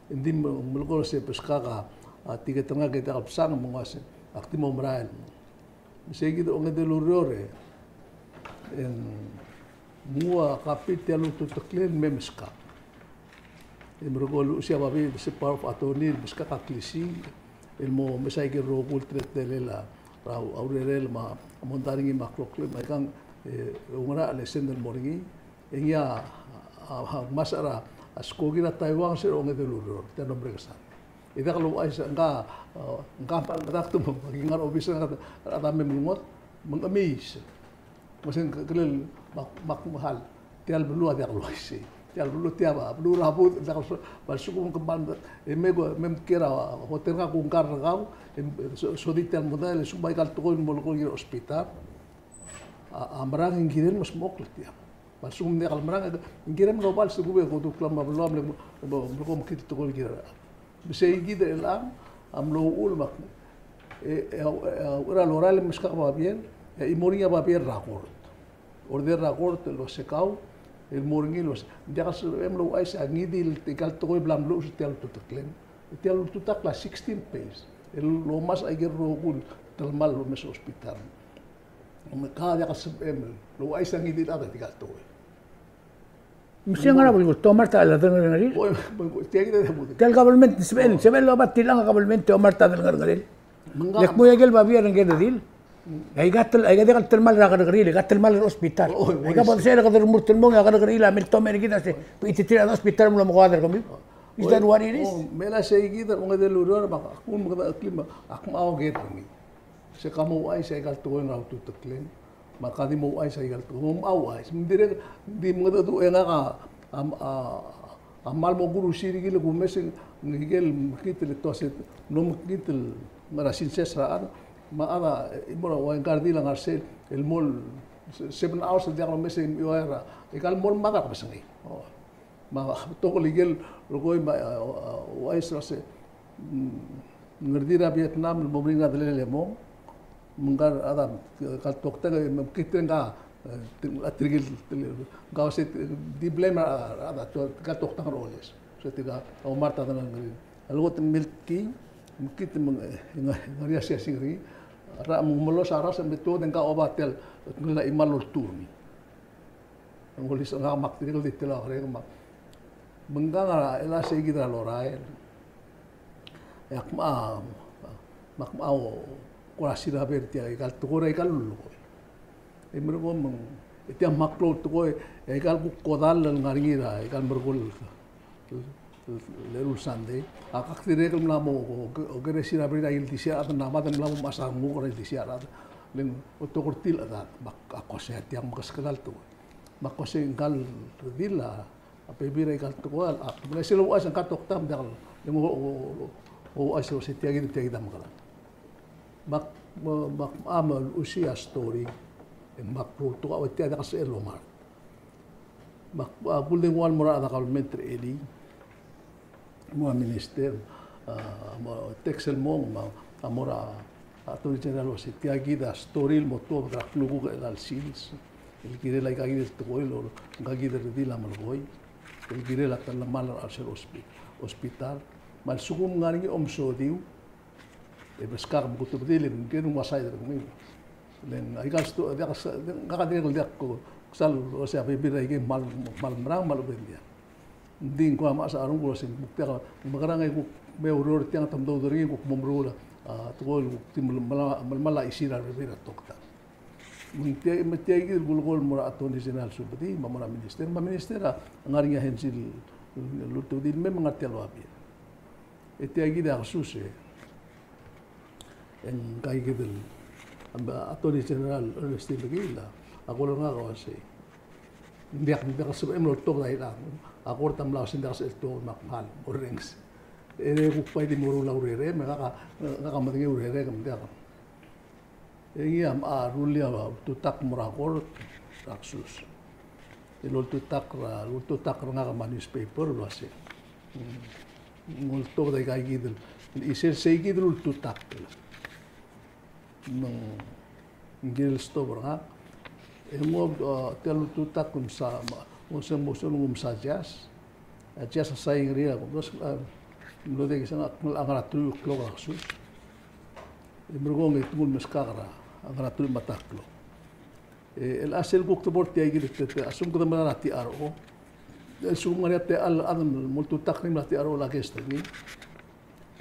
E ng di me-, melekoi el uase beskak a, a ticket er ngak e diak el bsang, me ng uase ak di mo merael. Me sei kid a ongedei el ureor e ng nguu a copy er tia el ultuteklel el mei meskak. E merekong e luchesii a babier er sel power of attorney el meskak a klisiich el mo mesa aike el rokui el teletelel a, a urerel me a mondai er ngii me a kloklem, me aikang, e, oungerachel e send el mo er ngii. E ngii a, a, a ngmasech er a skoki er a Taiwan sel ongedei el ureor, tia el mlo merek el sandei. E diak louchais e ngka, a, ngka a kmal medakt me aki ngar er a obis er ngak a rechad a mei me lengot, me ng chemiis. Me se ng kelel me ak, me ak mechal, tia el beluu a diak louaisei. Tia el beluu, tia a beluu er a budech, diak el so-, me a lsekum ke kmal, e mei ko, me mkiei er a hotel er ngak, kuk ngar er kau, e so-, sodii tia el mondai, e lsekum aika el tekoi el mo lekoi er a hospital. A, a merang e ng kirel el mo smokl er tiang. Me a lsekum ng diak el merang, ng kirel el mo obals e kuk bo kudukl a beluu a mle, mle, mle, mle kom kid el tekoi el kirel. Me sei kid er chelechang a mlo uchul me ak, e, e, e, er a lorael e meskak a babier, e, e mo er ngii a babier er a kort. Order er a kort el uase kau el mo er ngii el uase, ng diak el sebechem el ouchais a ngii di el, ika el tekoi el bla mluches er tia el ultuteklem. Tia el ultutakl a sixteen page el omes aike el rokui el telemall el omes er a hospital. Me ka diak el sebechem el ouchais a ngii di el chad er tika el tekoi. Me sei a ngar er a belkul, te omart a chad el ngerngerir. Oi, oi, tia kid a di budek. Tia el government, sebechel, sebechel el oba tiang a government, te omart a chad el ngerngerir. Me ng, le kmo aike el babier er ngii a redil. Aika el, aika diak el telemall er a kerrekeriil, aika el telemall er a hospital. Oi, oi, aika bo sel kede remurt el mong e a kerrekeriil a mle tomech er kid a se, ititir a hospital el mlo mekoad er kemiu. Is that what it is? Oi, oi, me a sei kid a ongedei el ureor, me ak kuk mekedecheklim, ak mo oker er ngii. Se ka mo ouchais aika el tekoi er a ultuteklem, me ka di mo ouchais aika el tekoi, mo ouchais. Me ng dirrek, di mengedecheduch e ngak a, a, a, a kmal mo kurusii er kid el kumes, ngike el mekngit el tuase, mlo mekngit el ngar er a census er a chad, me a chad a, e, mo er a ua ngka el redil a ngar er sei, el mo el seven hours el diak lomes e mo er a, e ka el mo el mad a kebesengei. O. Me a betok el ikel rokui me a, a, a, ouchais er a se, mm, ng redil er a Vietnam el mo meringel a delel e mong, me ngka el chad a, ka el toktang e mekngit er ngka, e, tir-, a tirke el, tirke el, ngka se, di blame er a, a, a, ka el toktang er a oles. Se tirka, a omart a chad el ngerngerir. A leko te miltkii, mekngit me ng, e, ng, ngar er ngii a siasing er ngii. A rechad me ng melos a rasech me te tuobed e ngka a oba tia el, ngilasech a chimal el oltuu er ngii. Ng olisechakl ngak me ak dirrek el di tela kerek me ak, me ngkang a chelecha sei kid er a lorael. E ak mo, me ak mo kora siraber tia aika el tekoi er aika el lulekoi. E merekong me ng, e tia me ak klou el tekoi, e aika el kuk kodall el ngar er ngii er aika el merekong el, el, el, el Sunday. Ak, ak dirrek el mla mo, o, o, okeresii er a ber er a ildisel a rechad, ng mla mo mechas a renguk er a ildisel a rechad. Le ng, otoker tia el chad, me ak, ak kmo sei a tiang mekeskedal tekoi. Me ak kmo sei ngka el redil a, a bebil er aika el tekoi, a, a, me sel ouchais e ngka el toktang me ng diak el, le ng o, o, o, ouchais el uase tia kid, tia kid a mekerang. Me ak, me, me ak, a, me luchesii a story, e me ak klou el tekoi, ua tia diak el sebechel el omart. Me ak, a, kuk di nguu el mo er a rechad er a government er a elii, mo er a minister, a, mo er a text el mong, me a, a mo er a, a, Attorney General el uase tia kid a story el mo tuobed er a klukuk er chelecha el sils el kirel aika kid el tekoi el, ngka kid el redil a melekoi el kirel a telemall er a chelsel hospi-, hospital. Me a lsekum ng ngar er ngii a omesodiu, e beskak me kutebedii le ng kirel el nguu a side er kemiu. Le ng aika el story, diak sa, ngak a dirrek el diak kusal uase a bebil er a ikei a kmal, kmal merang, kmal obengterir. Ng di ng kuk mechas a renguk el uase ng kuk diak, mekerang e kuk me oureor er tiang, te mdoud er ngii e kuk mo meruul a, a, tekoi el kuk di mel-, mela-, melemall a chisir a rebebil er a toktang. Me tia, me tia kid el kulekoi el mo er a Attorney General el subedii, me a mo er a minister, me a minister a ngar er ngii a hensil el ultebedii el mei me ng ngar tia el babier. E tia kid a kesus e, e ngka kid el, a, Attorney General Ernest Mckay a, a kora ngak a uasei, ng diak, ng diak el sebechem el oltobed a, a kora ta mla uasei ng diak el sebechem el oltobed me ak kmal orrenges. E kuk bai di meruul a urerem, e ngak a, ngak a medengei a urerem, ng diak. E ngii a, a rullii a ultutakl el mo er a kort er a kesus. El ultutakl er a, ultutakl er ngak me a newspaper el uasei, mm, ng oltobed aika kid el, isei, sei kid el ultutakl. Me ng, ng kirel el stop er ngak. E ng mo, a, tia el ultutakl el msa, me, mo se, mo se, mo msa judge. A judge a sain er ngii, a, mlo, a, mlo dikea se ngak a ngar er a three o'clock er a kesus. E merekong e te nguu el meskak er a, a ngar er a three me a ta el klok. E, el chelecha sel kuk de bo er tia kid el te, te, a lsekum kede melai er a T R O. E a lsekum ng ngar er ngii a techall el chad el mo ultutakl er ngii me a T R O el against er ngii,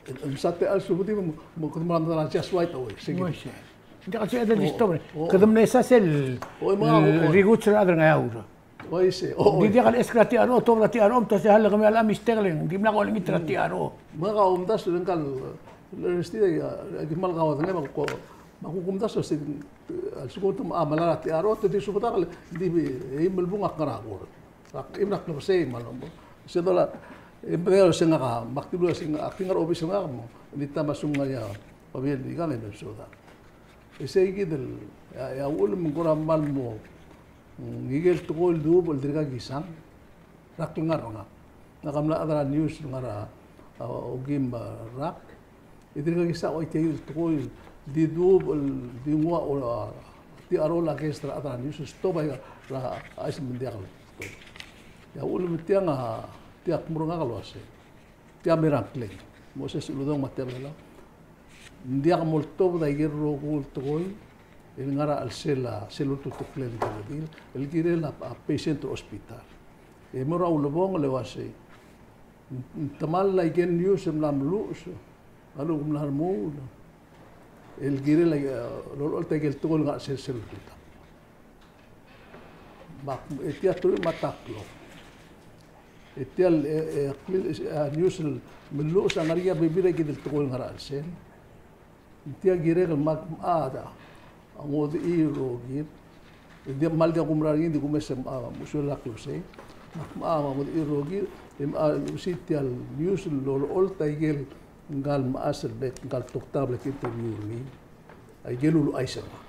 e, e msa techall el subedii me, me kede melai er a judge right away. Sei kid. Oi, sei. Ng diak el sebeched el di stop. O, o. Kede mesa sel, o, me a, o, o, rikuts er a rechad er a Ngeaur. Oi, sei. O, oi. Ng di diak el ask er a T R O, tuobed er a T R O, me te uasei a le kemiu a mistake le ng dimlak olengit er a T R O. Me ngak a omdasu e ngka el, el, a, a, kmal kauodengei me a kuk, me a kuk omdasu e sei, a lsekum te, a, melai er a T R O, te di subedakl, di, e, eim el bung ak ngar er a kort. Ak, eim er a klebesei me a lombo. Se dola, e, me a se ngak a, me ak dilu se ngak, ak di ngar er a obis er ngak me, ng di ta me a lsekum ng ngar er ngii a babier el di kang e me subedakl. E sei kid el, e a, e a uchul me ng kora kmal mo, mm, ngike el tekoi el duubech el dirkak kisang, er a klengar er ngak. Ngak a mla chad er a news el ngar er a, a, okeim el rak. E dirkak kisang, ua tia el tekoi el di duubech el di nguu a, a, di a role against er a chad er a news, stop a, er a, a, chais me ng diak el. E a uchul me tiang a, tia kmo er ngak el uasei. Tia mera ngklel. Moses Uludong me a tia Belau. Ng diak moltobed a ikel rokui el tekoi el ngar er a chelsel a sel ultuteklel el redil el kirel a, a patient er a hospital. E mo er a ulebongel e uasei, ng temall a ikel news el mla meluches a lechub e ng mla remuul el kirel a, e, lolecholt a ikel tekoi el ngar er a chelsel a sel ultuteklel. Me ak, e tia teruich me a ta el klok. E tia el, e, e, e, a news el meluches a ngar er ngii a bebil er a ikel tekoi el ngar er a chelsel. Ng tia kirek el kmal, a, a ngodechii el rokir. E ng di kmal diak kumerang er ngii, ng di kumes e, a, mo sueleb a klosei. Me ak, a, ngodechii el rokir, e, a, luchesii tia el news el lolecholt a ikel ngkal mechas el bek, ngkal toktang el bla kinterview er ngii. A ikel uluuchais er ngak.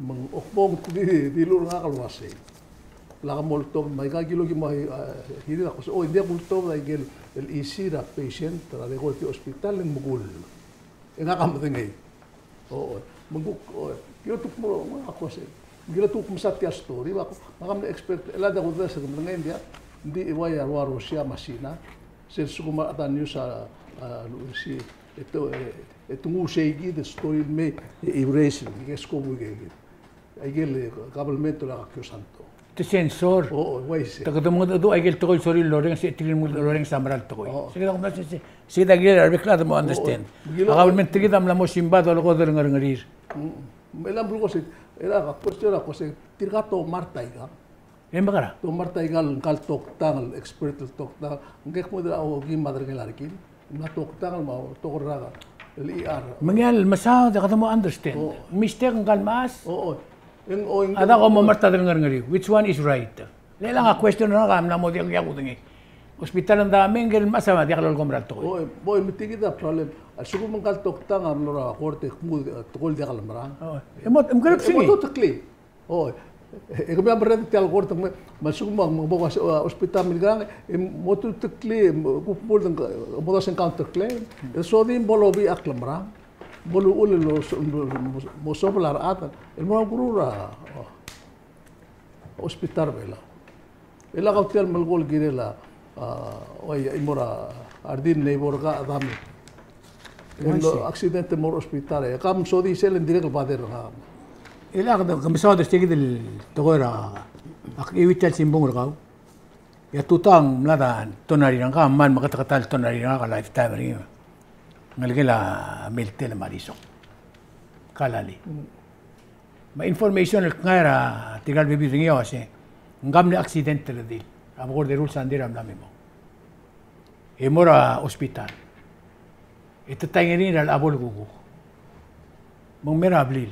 Me ng okbong di, di lureng ngak el uasei. Lak moltobed me aika kilo ki mo, a, hearing a ko se, o, ng diak kultobed a ikel, el issue er a patient er a rekord er tia el hospital e ng mekull. E ngak a medengei. O, o. Me ng kuk, o, kilo tuk mo, ngak a ko se. Kilo tuk mesa tia el story, me ak, me ak a mle expect, e le diak kudes e ke medengei ng diak, ng di ua ia rua Russia me a China, sel lsekum a ta news a, a, luchesii. E te, e, e te nguu sei kid el story el mei, e, erase, e ke skobu ikei kid. Aikel, e, government el lak a kio santo. Te censor. O, o, uaisei. Te kede mengedecheduch aikel tekoi el sorir el lorrenges, e tirke el mengedecheduch el lorrenges a mera el tekoi. O. Sei kid a kumdasu, sei, sei kid a kirel a rebek el chad el mo understand. O, o. A government er kid a mla mo simbai a dolekoi el ngerengerir. Mm. Me a lak bo el ko se, e a question a ko se, tirka te omart aikang. E mekera? Te omart aikal, ngkal toktang el, expert el toktang, ngke kmo er a okeim me a derengel a rekil, ng mla toktang el mo, tokl er a, el E R. Me ngii a lemesaod e kede mo understand. O. Mistake ngkal mechas. O, o. Eng, o, eng, a diak ko mo omart a delengerngerir. Which one is right? Le chelechang a question er ngak a mla mo diak, diak kudengei. Hospital a dame, ngke el mechas a diak lolekoi a mera el tekoi. O, e, bo, e me tia kid a problem. A lsekum ngkal toktang a mlo er a kort e kmo, e, tekoi el diak lemerang. O, e mo, e mo, e mo tuteklii. O, e kemiu a merreder er tia el kort, me, me a lsekum ng mo, mo, mo, a, hospital me a ngerang, e mo tuteklii, e mo, kuk mo, mo dasa counter claim. E sodii bo lobiich a klemerang. Bo luchul el lo, lo, mo, mo sobel a rechad el mo er a ukeruul er a, o, hospital er a Belau. E lak a tia el melekoi el kirel a, a, oi, a chimo er a redil el neighbor er kau a dame. Ua, el lo, sei, accident el mo er a hospital, e kam sodii sel e ng dirrek el bother er ngak. E lak, ke mesaod er se kid el tekoi er a, ak iuii tia el simbung er kau. E a tutau ng mlad a tonari er ngak, a kmal meketeketang el tonari er ngak a lifetime er ngii. Ngelekel a Miltel me a Risong Kalali. Mm. Me a information el kngai er tirka el bebil er ngii a uase, ngka a mle accident el redil. A bekord eru el sandei er a mla me mong. E mo er a hospital. E te taingerenger er a lebo el kukuk. Me ng mei er a blil.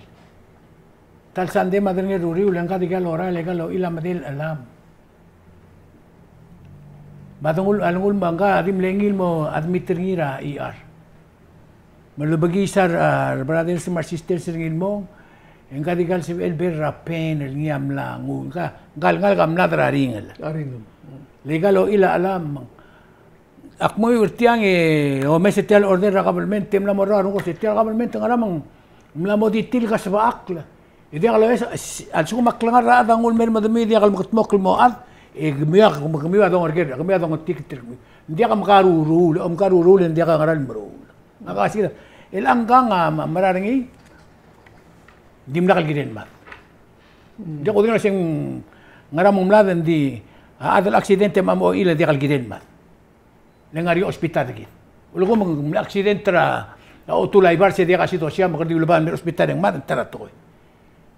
Ta el sandei me a derengel a ruriul e ngka a dikea lorael e dikea lochil a medal el chelam. Me a dengul, a dengul me ngka a di mle ngii el mo admit er ngii er a E R. Me a lebekiis a re, a re brothers me a re sisters er ngii el mong, e ngka a dikea el sebechel el bear er a pain el ngii a mla nguu, ngka, ngka el, ngka el ngalek a mlad er a ringel. A ringel. Le dikea lochil a chelam. Ak mo er tiang e omes e tia el order er a government, e mla mo er a renguk e se tia el government ngera me ng mla mo di tilk a sebechakl. E diak loes, a lsekum a klengar er a chad a nguu el mei er medemiu e diak el mekedmokl el mo chad, e kemiu a, kemiu a dongereker, kemiu a dongetik er kemiu. Ng diak mekaruruul, e omekaruruul e ng diak a ngera el meruul. Ngak a sel, e le ngkang a mera er ngii, dimlak el kirel mad. Ng diak kudengei el se ng ngera me ng mlad e ng di a chad el accident e me a mo chil e diak el kirel mad. Le ngar er ngii a hospital er kid. Ulekum ng mle accident er a, a otul a ibar se diak a sidosia me kede di uleba el mei er a hospital e ng mad, ng ta er a tekoi.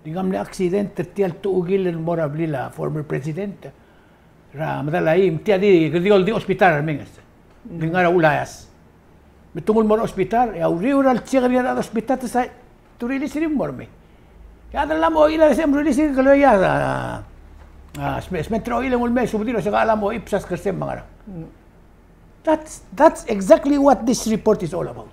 Di ngka a mle accident er tia el tuchukil el mo er a blil a former president er a medal a eim, tia di, kede di oldii a hospital er a remenges. Di ngar er a Ulaias. Me te nguu el mo er a hospital, e a uriul er a le check er ngii er a hospital te sai, te release er ngii el mo er mei. E a chad el mla mo chil a se me release er ngii el kmo a, a, smen, smen er a ochil e nguu el mei e subedii el ua se ngka a mla mo chil e bsa skersem me a ngerang. That's, that's exactly what this report is all about.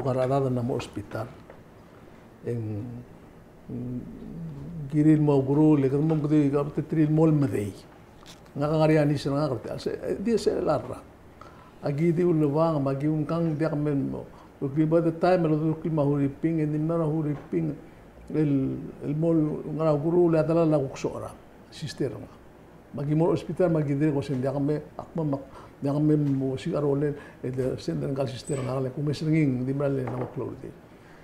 betok a rechad el mo hospital. E ng, mm, kirir el mo ukeruul, e kede mo, kede, kede tir el mo medei. Ngak a ngar er ngii a nurse er ngak er tia, se, e, di se el rak. Aki di ulebang, me aki ungkang diak me mo. By the time el dulk me a Huriping, e ng di mla er a Huriping, el, el mo ngar er a ukeruul, e a delal a kuk socherang, sister er ngak. Me aki mo er a hospital, me aki dirrek el ua se ng diak me, ak mo, me ak, diak me mo siik a rolel, e de, se ng di ngka el sister er ngak, le kumes er ngii, ng di mla er ngii a klou er tir.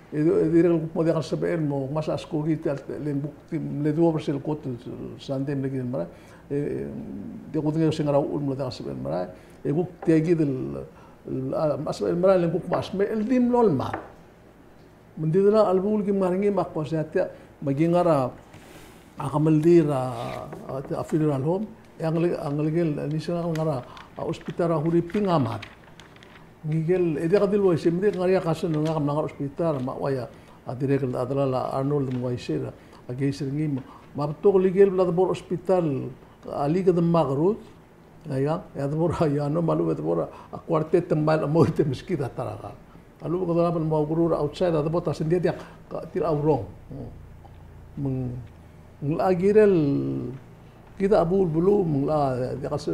E di, e dirrek el kuk mo diak el sebechel el mo ngmasech a skoki tia el, le ng kuk di mle duubech er sel kot el Sunday el mle kid el merael. E, e, di kudengei el ua se ng ngera uchul el mlo diak el sebechel el merael. E kuk tia kid el, el, a, mla sebechel el merael, e le ng kuk mla smecher el di mlo lmad. Me ng di delal a chelebuul el kim ngar er ngii me ak ua se a tia, me aki ngar er a kemeldiil er a, a, a funeral home, e a ngele-, a ngelekel, a nurse er ngak el ngar er a, a, hospital er a Huriping a mad. Ngikel, e diak di el uaisei, me ng di ngar er ngii a cousin er ngak el mla ngar er a hospital, me a uai a, a dirrek el, a delal a Arnold me ng uaisei, a case er ngii, me a betok el ikel bla de bo er a hospital, a liked me a kerud, Aikang, e a debo er a, ia, no, me a lechub e debo er a quarter te mile a mo, te meskid a ta er a kang. A lechub e kede olab el mo oukeruul er a outside, a debo ta se ng diak, diak, ka, tir a urong. Me ng, ng locha kirel, kid a bo el beluu, me ng locha, diak a se,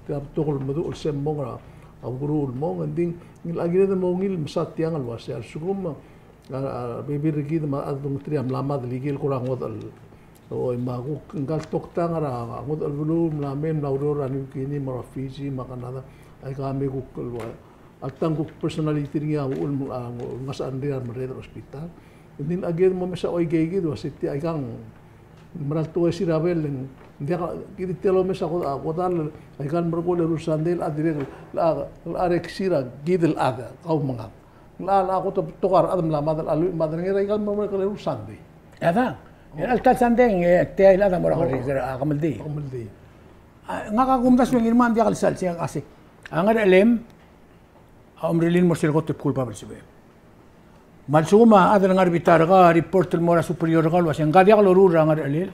tia betok el meduch el se el mong er a, a ukeruul el mong, ng di, ng locha kired el mo ungil mesa tiang el uasei, a lsekum, a, a, bebil er kid me a rechad el dongetterir a mla mad el ikel kora ngodech el Oi, me a kuk, ngka el toktang er a ngodech el beluu, mla mei, mla oureor er a New Guinea, me a Fiji, me a Canada. Aika me kuk el ua, alta ng kuk personality er ngii a uchul, a, ngasech a rengrir a remerreder er a hospital. Ng di ng locha kired el mo mesa oikei kid, ua se tia, aikang, mera el tuobed er a bell, ng diak, kid tia el omes a ko-, a kodall, aika el merekong el eru el sandei, el chad dirrek, el chad, el chad er a kesir a kid el chad, kau me ngak. Ng locha, locha kot el betok a rechad el mla mad el chelluich me a tang, er a ikal mo merek el eru el sandei. E a ta, e a ta el sandei, e tia el chad a mo er a, o, kemeldiil. Kemeldiil. A, ngak a kumdasu e ng ngirmang, ng diak el sal, sei a, sei a ngerchelem a omerellel el mo er sel kot el bkul bab el sebechem. Me a lsekum a chad el ngar er a bita er kau a report el mo er a superior er kau el uasei, ngka a diak loruul er a ngerchelel.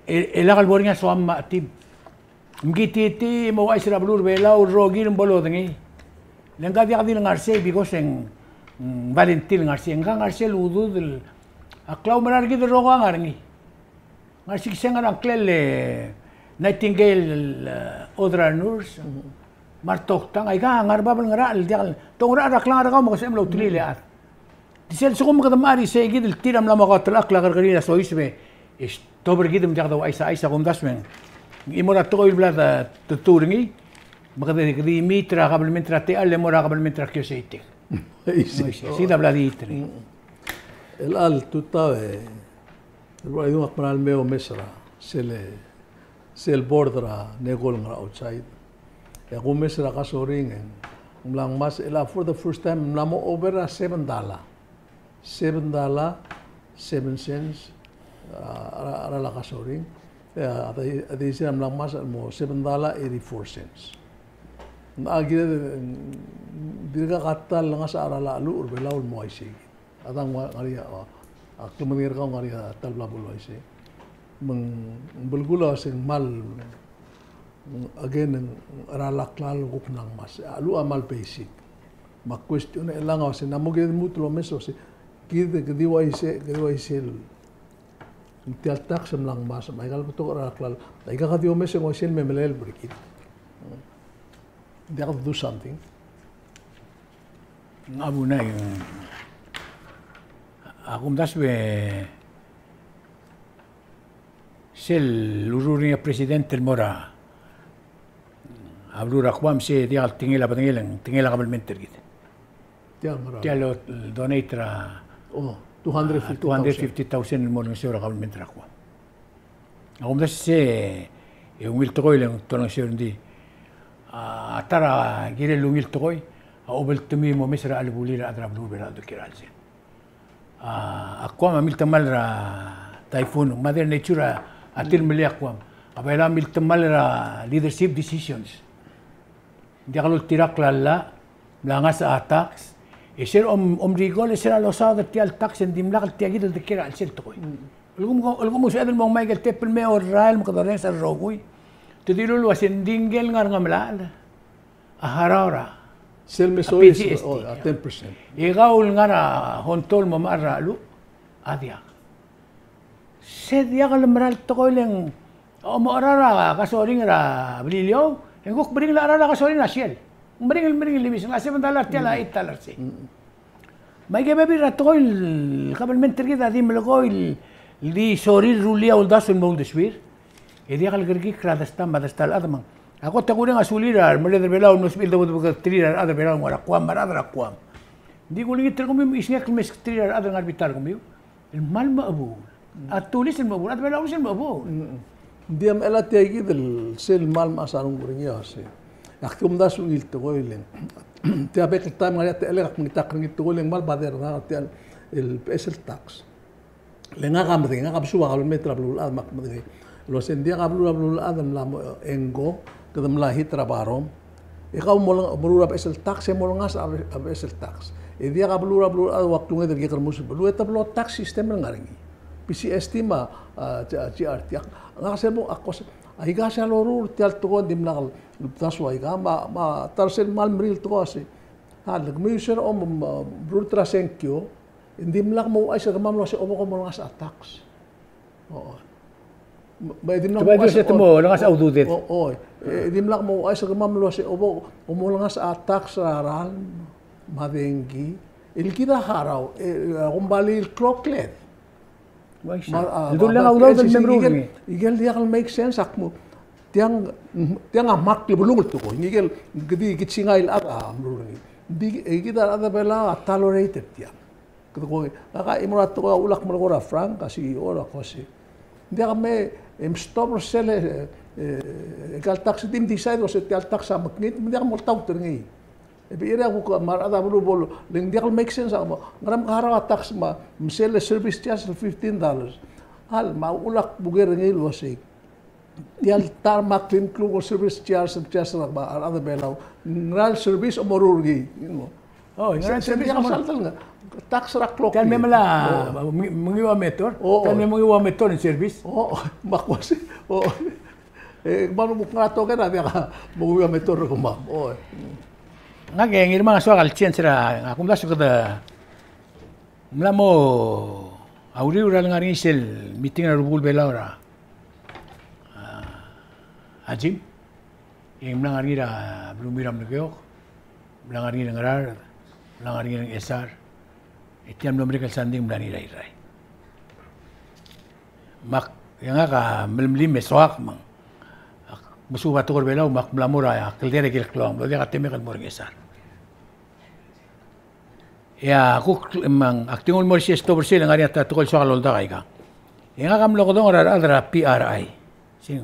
E, e lak el bo er ngii a soam me a chetim. Mkititii me ouchais er a beluu er a Belau el rokir me bo lodengei. Le ngka a diak di le ngar er sei because e ng, mm, volunteer el ngar er sei. Ngka a ngar er sel ududel a klaumerang er kid el rokui a ngar er ngii. Ngar er sei, se ngar er a ngklel e Nightingale el, e, order er a nurse. Me a retoktang, aika a ngar er bab el ngerachel el diak el, te oungerachel er a klengar er kau me ke sebechem el outelil e chad. Di sel lsekum kede mla er isei kid el tir a mla mo kautelechakl a kerrekeriil a soiseb e stob er kid me diak de ouchais a chais, a kumdasu e ng chimo er a tekoi el bla de, de tutur er ngii, me kede, kede meet er a kabelment er a techall el mo er a kabelment er a kioseitek. Isei. Isei a bla di tir. Mm. El chelecha el tutau e, el ua idung ak mera el mei omes er a, sel, sel board er a NECO el ngar er a outside. E ak omes er a kasoring e ng mla ngmasech el, for the first time, ng mla mo over er a seven dollar. Seven dollar, seven cents, a, a, a, a kasoring. E a, a, a, a mla ngmasech el mo seven dollar eighty-four cents. Ng kired, dirkak a ta el ngasech a cheral a cheluch er a Belau el mo uaisei. A dang ua, ngar er ngii a, a, a klemedengei er kau ngar er ngii a ta el bla bo el uaisei. Me ng belkul a uasei ng kmal, again, ng cheral a klalo el kuk mla ngmasech. A cheluch a kmal basic. Me a question er chelechang a uasei, ng mo kired el lmuut el omes el uasei, kid, kid di uaisei, kid di uaisei el, tia el tax el mla ngmasech, me aika el betok el cheral a klalo. Aika kede di omes e ng uaisei el memelel el ber kid. Diak de do something. Ng a bunai, a kumdasu e sel ureor er ngii a president el mo er a beluu er a Guam, se diak el tekingel a bedengel, tekingel a kabelment er kid. Tia el mera. Tia el donate er a, oh, two hundred fifty thousand. Two hundred fifty thousand el mo olengeseu er a kabelment er a Guam. A kumdasu e se, e ungil tekoi el te olengeseu er ngii. A, a ta er a kirel el ungil tekoi a obeltemii el mo omes er a chelebulir a rechad er a beluu er a Belau el kirel sel. A, a Guam a miltemall er a typhoon, Mother Nature a, a tilemellii a Guam. A Belau a miltemall er a leadership decisions. Ng diak loltirakl a llach, mla ngasech a tax. E se er a om, om recall, e se er a losaod er tia el tax e ng dimlak el tia kid el dekiei er a chelsel tekoi. Mm. El kmo, el kmo sebeched el mo ngmai ikel tebel me a orrael me kede orrenges a rokui. Te dilu el uasei ng di ngike el ngar er a Ngemelachel a harau er a, sel me a soiseb, P G S T, oh, a ten percent. E kau el ngar er a Honto el mo mechar er a cheluch, a diak. Se diak el mera el tekoi el ng, omecherar a gasoline er a Beliliou, e ng kuk meringel a cherar a gasoline er a Shell. Meringel, meringel el ibis, ng seven dollar tia el eight dollar sei. Mm. Me aike el bebil er a tekoi el kabelment er kid a di melekoi el di sorir el rullii a uldasu el mo uldesuir. E diak el kerekikl er a desta me a desta el chad me ng. A kot e kureng a sulir a remerreder er a Belau el mlo sebechir el dobedebeketerir a rechad er a Belau el ngar er a Guam me a rechad er a Guam. Ng di kulengit er kemiu me chisngekl el meskterir a rechad el ngar er a bita er kemiu el kmal mechebuul. A tulis el mechebuul, a rechad er a Belau a tulis el mechebuul. Mm. Ng di a mechela tia kid el sel kmal mechas a renguk er ngii a uasei, ak di omdasu el ungil tekoi el ng, tia bek el taem ngar er ngii a techellek ak mengitakl er ngii el tekoi el ng kmal bother er ngak tia el beches el tax. Le ngak a medengei, ngak a besuub a kabelment er a beluulechad me ak medengei el uasei ng diak a beluu er a beluulechad el mla mo engko, kede mla hit er a barom. E kau mo meruul a beches el tax, e mo olengasech a beches el tax. E diak a beluu er a beluulechad el ua klunged el kekermus el beluu, e te blo tax system el ngar er ngii. P G S T me a, a, G R T. Ak, ngak sel mo, ak ko se, aika sel loruul tia el tekoi, ng dimlak el bdasu aika, me a, me a ta er sel kmal meringel el tekoi a sei. A, le kemiu se er a om, om, meruul er a sengkio, e ng dimlak mo ouchais er kemam el uasei obo kom olengasech a tax. O. Me, me dimlak mo ouchais, te mo olengasech a ududed. O, o. E dimlak mo ouchais er kemam el uasei obo kom olengasech a tax er a ralm me a dengki. El kid a harau, e, e, a kombalii el klokled. Uaisei. Me a, a, el duleng a udoud el me meruul er ngii. Ikel diak el make sense, ak mo, tiang, tiang a mak el belungel tekoi. Ngikel, kede, kid singai el chad a meruul er ngii. Di, e kid a rechad er a Belau a tolerated tiang. Kede ko, ngak a chimo er a tekoi a uchul ak melekoi er a Frank, a C E O, er a ko sei, ng diak me, e mstop er sel, e, e, aika el tax, di mdecide el uasei tia el tax a mekngit, me ng diak moltaut er ngii. E bechiu e a kuk me a rechad er a beluu bo le, le ng diak el make sense a kmo, ngera me ke harau a tax me a, me sel service charge el fifteen dollars. A le, me a uchul ak bo ker er ngii el uasei, tia el ta er a kmal klou el service charge, service charge er a rechad er a Belau. Ngera el service a moruul er ngii, you know. O, ngera el service a moruul. Tax er a klok. Tia el me mla, o, me, mengiu a meter. O, tia el me mengiu a meter el service. O, me a ko sei. O. E, kemam a kuk ngar er a token a diak a mengiu a meter er kemam. O. Ngak e ngii me a soak el change er a, a kumdasu kede mla mo, a uriul er a lengar er ngii sel meeting er a Rubekul Belau er a, a, a gym. E ng mla ngar er ngii er a beluu er a Melekeok, mla ngar er ngii er a Ngaraard, mla ngar er ngii er a Ngchesar. E tia el mlo merek el sandei ng mla er ngii er a Irrai. Me ak, e ngak a mle, mle me soak me ng, ak mesuub a tekoi er a Belau me ak mla mo er a kldei er a ikel klou, ng mlo diak a temek el mo er a Ngchesar. E a kuk, me ng, ak di nguu el mo er sel stop er sel e ngar er ngii a ta el tekoi el soak el oldak aika. E ngak a mlo kedong er a rechad er a P R I. Sing.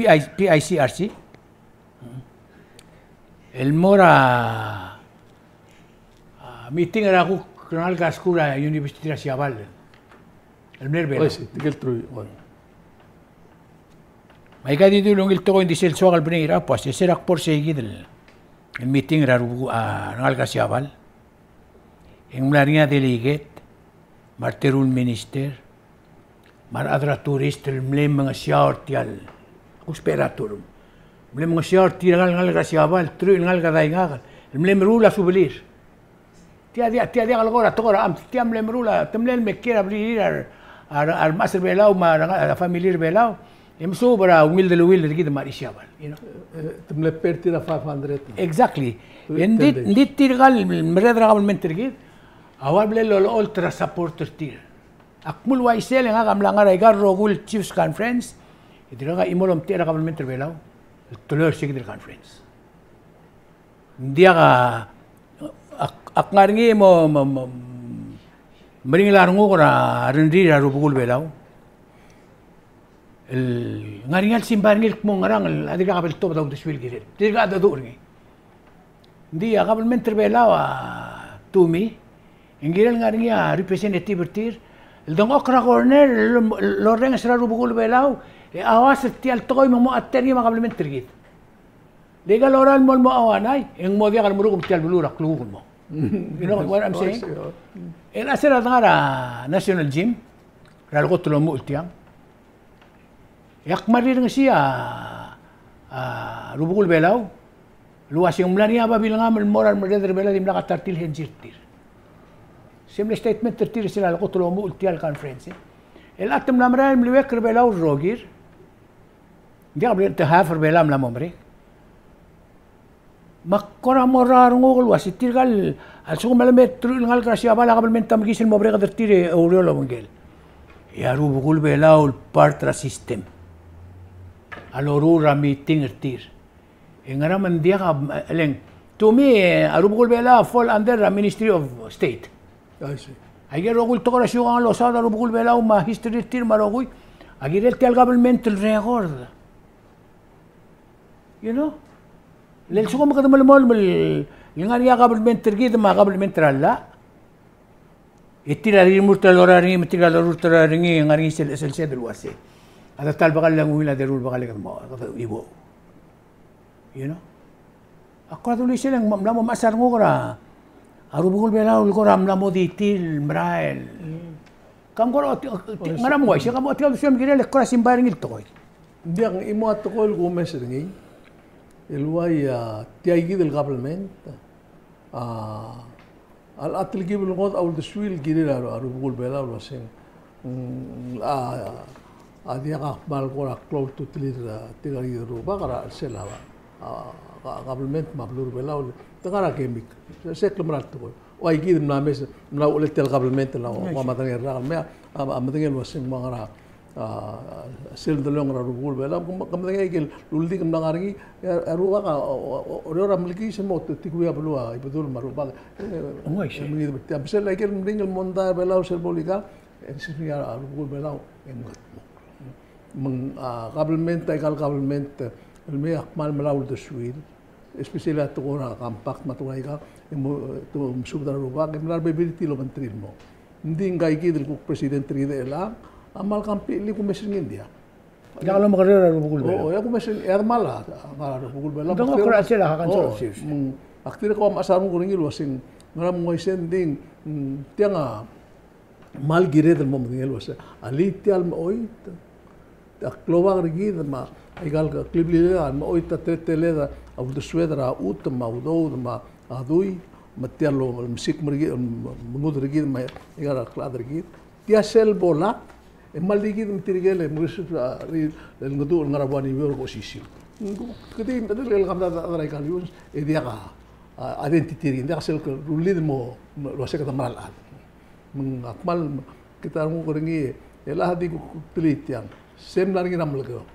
P I, P I C R C. El mo er a, a, meeting er a kuk rengalek er a skuul er a University er a Siabal el mle er a Belau. Oi, se, tirke el truich, oi. Me aika di dulu el tekoi, ng di sel soak el bring it up, a se, se er a kbo er seikid el, el meeting er a rubu-, a, rengalek er a Siabal. E ng mla er ngii a delegate, me a reteru el minister, me a rechad er a tourist el mle mengesiau er tia el, kusbech er a term. Mle mengesiau er tia el ngalek er a Siabal, truich el ngalek er a Daingak, el mle meruul a subelir. Tia diak, tia diak el kora tekoi er a, am, tia mle meruul a, te mle mekiei er a blirir a re, a re, a remechas er Belau, me a re, a family er Belau. E mesuub er a ungil deleuill er kid me a rechad er a Siabal, you know. E, te mle pay er tir a five hundred. Exactly. E ng di, ng di tirka el merreder er a kabelment er kid a ua mle lolecholt er a support er tir. Ak mle uaisei e ngak a mla ngar er aika el rokui el Chiefs Conference, e dirkak a chimo el omtechei er a kabelment er Belau el teloi er seikid el conference. Ng diak a, ak, ak ngar er ngii e mo, mo, mo, meringel a renguk er a rengrir a rubekul Belau. El ngar er ngii a lsimbai er ngii el kmo ngerang el a dirkak a bo el tobed a uldesuir el kirel. Dirkak a dedu er ngii. Ng di a kabelment er Belau a, to me, e ng kirel ngar er ngii a representative er tir el dengchokl er a corner el, el orrenges er a rubekul Belau, e a uase er tia el tekoi me ng mo a terngi me a kabelment er kid. Le aika el lorael el mo, el mo auanai, e ng mo diak el meruk me tia el beluu er a klukuk el mo. You know what I'm saying? E a sel dengar er a National Gym er a lekot el omuchel tiang, e ak mla rirengesii a, a rubekul Belau el uase ng mla er ngii a babilngam el mo er a remerreder er Belau e dimlak a ta er tir el henzi er tir. Se mle statement er tir er sel lekot el omuchel tia el conference, e. El chad el mla merael el mliuekl er Belau el rokir, ng diak a bla, te half er Belau a mla mo merek. Me ak kora mo er a renguk el uase tirka el, a lsekum a leme teruich el ngalek er a Siabal a kabelment a mekiis el mo bereked er tir e oureor el obengkel. E a rubekul Belau el part er a system a loruul er a meeting er tir. E ngera me ng diak a, e le ng, to me, a rubekul Belau a fall under a Ministry of State. I see. Aike el rokui el tekoi er a siukang el losaod a rubekul Belau me a history er tir me a rokui a kirel tia el kabelment el record. You know? Le lsekum kede melemolem el ngar er ngii a kabelment er kid me a kabelment er a llach, e tir a rimurt el lorael er ngii, me tirka el lorurt el lorael er ngii, e ngar er ngii sel, sel, sel uase a ta el bekall a ungil a deruul el bekall e kede mo, kede ibo. You know? Ak kora dulii sel ng mla mo mechas a renguk er a rubekul Belau el kora mla mo di tir el merael. Mm. Kam kora, ngar er a mo uaisei, kam kora di uldesuem el kirel e kora simbai er ngii el tekoi. Ng diak, ng chimo a tekoi el kumes er ngii el uai, a, tia kid el kabelment a, a, a telkib el ngodech a uldesuir el kirir a, a rubekul Belau el uaseng, mm, a, a diak a kmal kora klou a ultutelir, a, tirka el rubak er a chelsel a, a, a, kabelment me a beluu er a Belau, te ngar er a kemik. Se, se klemera el tekoi. Ua kid mla mes, mla uchelel tia el kabelment el ua, ua medengei el rak el mei, a, a medengei el uaseng me a ngar er a a, sel delong er a rubekul Belau, ke, ke medengei aike el uldik el mla ngar er ngii, e a, a rubak a, o, o, o, Oreor a mlekiis el mo, te, tirkui a beluu a Ibedul me a rubak, e, ng uaisei. E mengid er tia, me sel aike el meringel el mondai er a Belau sel bo el ikang, e ng sel ngii a rubekul Belau, e ng, me ng, a, kabelment, aika el kabelment el mei a kmal melai a uldesuir, especially a tekoi er a compact me a tekoi er aika, e mo, e te mesubed er a rubak, e mla er a bebil er tir el obengterir el mo. Ng di ngka kid el kuk president er kid er chelechang a kmal completely kumes er ngii, ng diak. Diak lomekerreu er a rubekul Belau. O, e a kumes er ngii, e a demal a, a, a rubekul Belau. Ng dengchokl er a chelsel a Council of Chiefs. Me ng, ak dirrek el ua mechas a renguk er ngii el uaseng, ngera me ng uaisei, ng di, mm, tiang a kmal kired el mo medengei el uasei, a lii tia el mechoit a klobak er kid me aika el kleblilel a mechoit a teleteled a uldesued er a chutem me a udoud me a dui me tia el omesiik er kid, mengud er kid me aika el klechad er kid. Tia sel bo lak, e kmal di kid me tirke el, e, mengresib a, el Ngeduu el ngar er a buai er a New York a osisiu. Kede, kede, el kemam a chad er aika el iungs, e diak a, a, identity er kid, diak sel ke rullid el mo, mo, el uasei kede mera el chad. Me ng kmal, kede a renguk er ngii, e le di kuk, kuk telii tiang. Se mla er ngii er a Melekeok.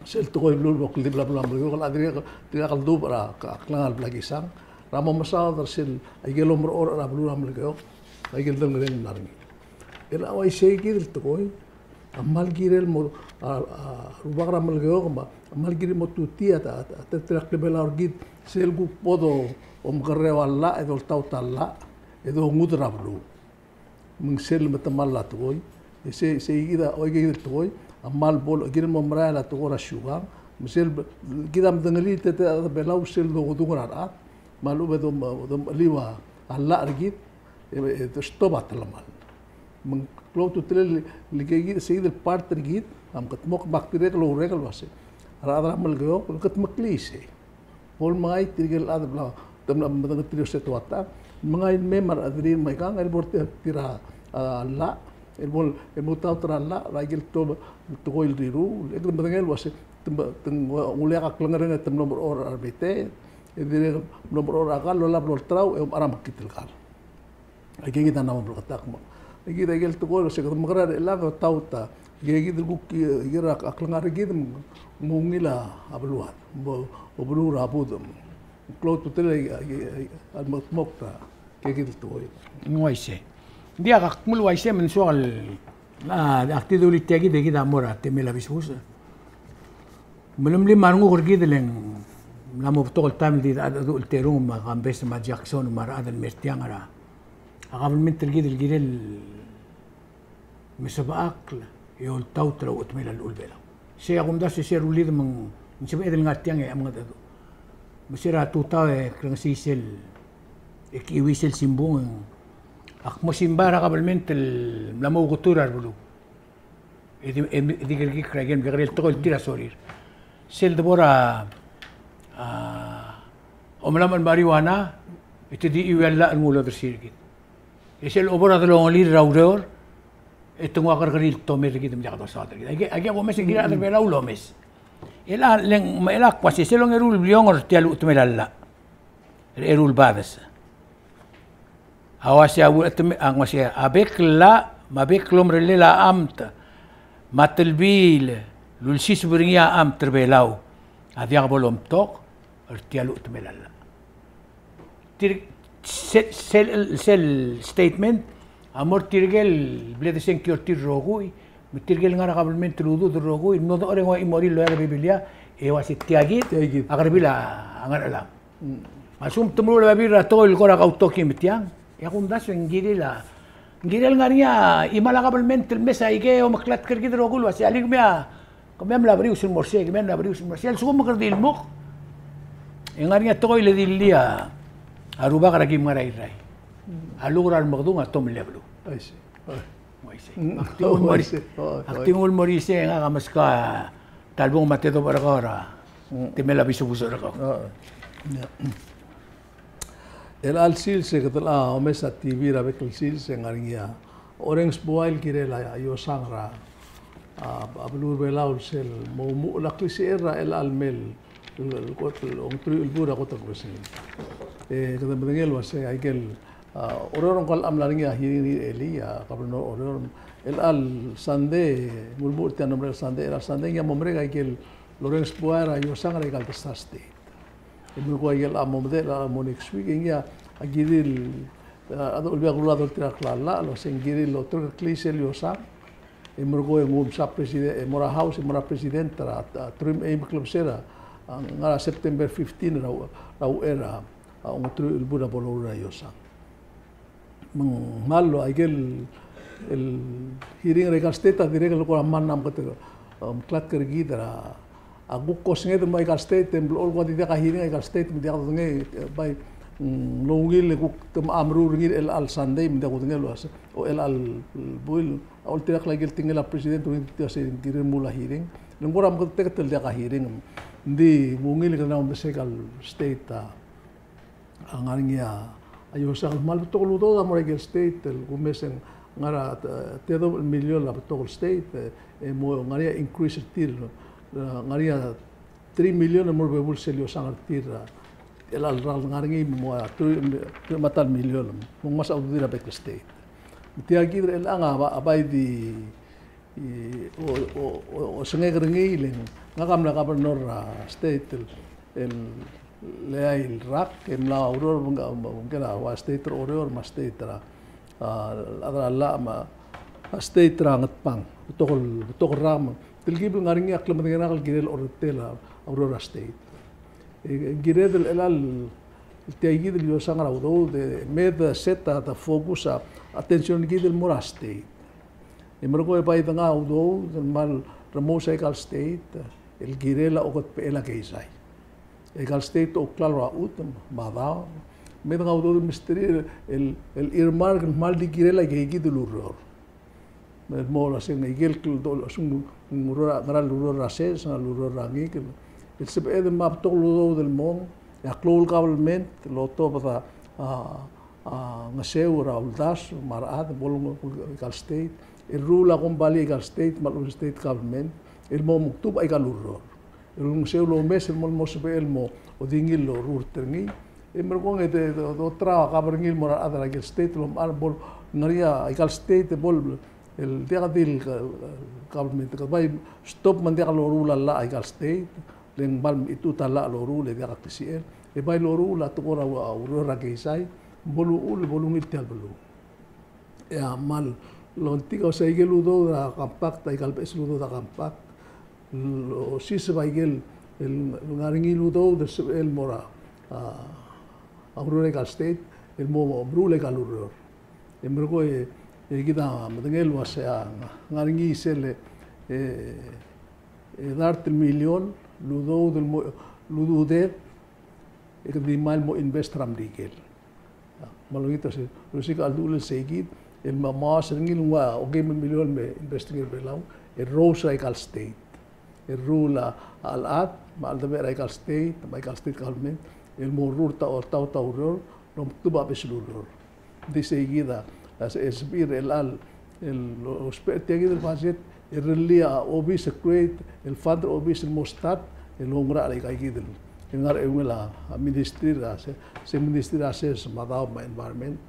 Sel tekoi el beluu el bo kldibel a beluu er a Melekeok, a dirkak, dirkak el dubech er a, a klengar el bla kisang. Er a mo mesaod er sel, aike el omerechorech er a beluu er a Melekeok, aike el delngereng el mla er ngii. E le uaisei kid el tekoi, A kmal kirel mo, a, a rubak er a Melekeok me a kmal kirel mo tutii a, a, a, teletelel a klebelau er kid, sel kuk bo domekerreu a llach, e doltaut a llach, e dongud er a beluu. Me ng sel metemall a tekoi, e sei, sei kid a, oi kid el tekoi, a kmal bo el kirel mo merael a tekoi er a siukang, me sel, kid a medengelii el teletelel a Belau sel dokedung er a rechad, me a lechub e dom, domecheliu a llach er kid, e, e, stop a telemall. Me ng klou a ultutelel, le kid, sei kid el part er kid, a mkedmokl me ak dirrek el oureng el uasei, a rechad er a Melekeok, le kede meklii sei. Bo lemengai tirke el chad el bla, te mla medengelterir se te ua ta, mengai el mei me a rechederir me aikang, el bo er tir a, a llach, el bo, el mo taut er a llach, er a ikel to, tekoi el riruul, e kede medengei el uasei, te, te ng uleak a klengerenger e te mlo merechorech er a remeteet, e dirrek el mlo merechorech er a kall, lolab el olterau, e omechar a mekngit el kall. Aike kid a mla mo bleketakl me. Aike kid a ikel tekoi el uasei kede mekerang e le taut a, aike kid el kuk, e, ikel a klengar er kid me ng ungil a beluad, bo, bo beluu er a budech. Klou a ultutelel a, a, a, a mekdmokl er aike kid el tekoi. Ng uaisei. Ng diak, ak mle uaisei me ng soak el, a, ak di dulii tia kid, e kid a mo er a temel a bisbus. Melemolem a renguk er kid el ng mla mo betok el taem el di, a, a, a, el terung me a Kambes me a Jackson me a rechad el mer tiang er a, a kabelment er kid el kirel mesebechakl e oltaut er a uchetemel a llechul Belau. Sei a kumdasu e se rullid me ng sebeched el ngar tiang e a mengedecheduch. Me se er a tutau e krengesii sel, e kiuii sel simbung, e ak mo simbai er a kabelment el mla mo uketuu er a rebeluu. E di, e di kerekikl er a ikel, kekerei el tekoi el tir a sorir. Sel debo er a, a, omelamech el marijuana, e te di chiuii a llach el nguu el odersii er kid. E sel obo er a delongelir er a ureor, e te nguu a kerrekeriil el tomel er kid me diak dosaod er kid. Aike, aike a kumes e ng kirel a rechad er a Belau el omes. Chelecha, le ng, me chelecha ak uasei, sel ongeru el bliongel er tia el chutemel a llach er a eru el bades. A uasei a, a ng uasei a bek el llach me a bek el omerellel a amt me a telbiil el ulsiseb er ngii a amt er a Belau a diak bo lomtok er tia el chutemel a llach. Tir, sel, sel, sel statement a mo er tirke el bla desengkio er tir el rokui, me tirke el ngar er a kabelment el ududel el rokui, el mlo dechor e ng ua chimorir el loia er a Biblia, e uasei tia kid, tia kid a kerebil a Ngerchelam. Mm. Me a lsekum te meruul a babier er a tekoi el kora kautoki me tiang, e a kumdasu e ng kirel a, ng kirel ngar er ngii a chimal a kabelment el mes aike el omeklatk er kid el rokui el uasei, alii, kemiu a, kemiu a mla berius el mo er sei, kemiu a mla berius el mo er sei, a lsekum me kede di lmuk, e ng ngar er ngii a tekoi el dillii a rubak er a kim ngar er a Irrai. Mm. A luk er a remekedung a tomellii a beluu. I see. Oh. Uaisei. Mm. Ak di nguu el mo er isei. Oh, ak di nguu el mo er isei, ngak a meskau a ta el bung me a tedobech er kau er a, mm, temel a bisbus er kau. Oh. Yeah. Chelecha el sils e kede locha omes a T V er a bek el sils e ng ngar er ngii a orrenges buai el kirel a iosang er a, a, a beluu er a Belau el sel mo omuchel a klisichel er a chelecha el mei el, el kot el ongeteruich el buil er a kot el kebesengil. E kede medengei el uasei aike el A, Oreor a ngka el mla er ngii a hearing er ngii er elii, a, Governor Oreor, chelecha el Sunday, ng ulemuchel er tia el mera el Sunday, chelecha el Sunday ngii a mo merek aike el orrenges buai er a iosang er aika el ta er a state. E melekoi aike el mo medechel el mo next week, e ngii a kirir el, a, a Olbiil er a Kelulau a doltirakl a llach, el uasei ng kirir el oterekeklii sel iosang, e melekoi e ng msa president, e mo er a House, e mo er a president er a, a, teruich me a eim el klebesei er a, a, ngar er a September fifteen er a, er a uchei er a, a ongeteruich el buil er a bo loruul er a iosang. Me ng kmal lo, aike el, el hearing er aika el state a dirrek el kora mla meketeket, um, klatk er kid er a, a kuk kosenged el mo aika el state, e ng blechoel kuk a di diak a hearing er aika el state, me diak dodengei, e, bai, mm, ng ungil e kuk te mo meruul er ngii er chelecha el Sunday, me diak kudengei el uasei, o chelecha el buil, a oltirakl aike el tekingel a president, ungil tia se ng kirir el meruul a hearing. Le ng kora meketeket el diak a hearing, ng di ungil e kede mo omes aika el state, a, a ngar er ngii a iosang el kmal betok el udoud a mo er aike el state, el kumes e ng ngar er a, e, tedobech el miliol a betok el state, e, e mo ngar er ngii a increase er tir, e, ngar er ngii a three million el mo er a bebul sel iosang er tir, e, chelecha el rak el ngar er ngii me ng ua teruich, teruich me a ta el miliol, me ng ngmasech a ududir a bek el state. Me tia kid er chelechang a bai, a bai di, e, o, o, o, osengek er ngii, le ng ngak a mla governor er a state el, el, el eai el rak, e mla oureor, bengkel a ua state er a Oreor me a state er a, a, a llach me a, a state er a Ngatpang, betok el, betok el rak me, telkib el ngar er ngii a klemedengelak el kirel a orretel a ureor er a state. E, e kired el chelecha el tia kid el iosang er a udoud, e me de set a, de focus a attention er kid el mo er a state. E merekong e bai dengai a udoud el kmal remous aika el state el kirel a okedbechel a keizai. Aika el state a ouklalo er a chutem me a daob, me dengai a udoud el mesterir el, el earmark el kmal di kirel aika kid el ureor. Me mo er a se ng ikel kldol a sung, ng ureor er a, ngera el ureor er a sers, ngera el ureor er a ngikel. El sebeched me a betok el udoud el mong, e a klou el government el otobed a, a, a ngeseu er a uldasu me a rechad, bo lenguu aika el state, el ruul a kombalii aika el state me a lechub e ng state government el mo mekdubech aika el ureor. El olengeseu el omes el mo, mo sebechel el mo odingil el orurt er ngii. E merekong e de, de, de oterau a cover er ngii el mo er a rechad er aike el state el omechar bo el ngar er ngii aika el state e bo el diak di el government, kede bai stop me ng diak loruul a llach aika el state, le ng kmal mechitechut a llach loruul e diak a klisichel. E bai loruul a tekoi er a ureor er a keizai, bo luchul, bo lungil tia el beluu. E a kmal longtik a uasei aike el udoud er a compact, aika el beches el udoud er a compact, el osiseb aike el, el ngar er ngii el udoud el sebechel el mo er a, a, a ureor er aika el state, el mo meruul aika el ureor. E merekong e, e kid a medengei el uasei a ngar er ngii sel, e, e dart el miliol el udoud el mo, el ududed, e kede di mei el mo invest er a Merikel. Me a longit a se, osiik a chelduul el sei kid, el me, me a uase er ngii el nguu a okeim el miliol el me invest er ngii er a Belau, el rous er aika el state. El ruul a chelechad, me a cheldebechel er aika el state, me aika el state government, el mo orurt a oltaut a ureor, el omekdubech a beches el ureor. Ng di sei kid a, a se, el sebechir el chelecha el el ousbech er tia kid el budget, el rellii a obis el create, el fund er a obis el mo start, el oungerachel aika kid el, el ngar er a eungel a, a ministry er a se, se ministry er a sers me a daob me a environment.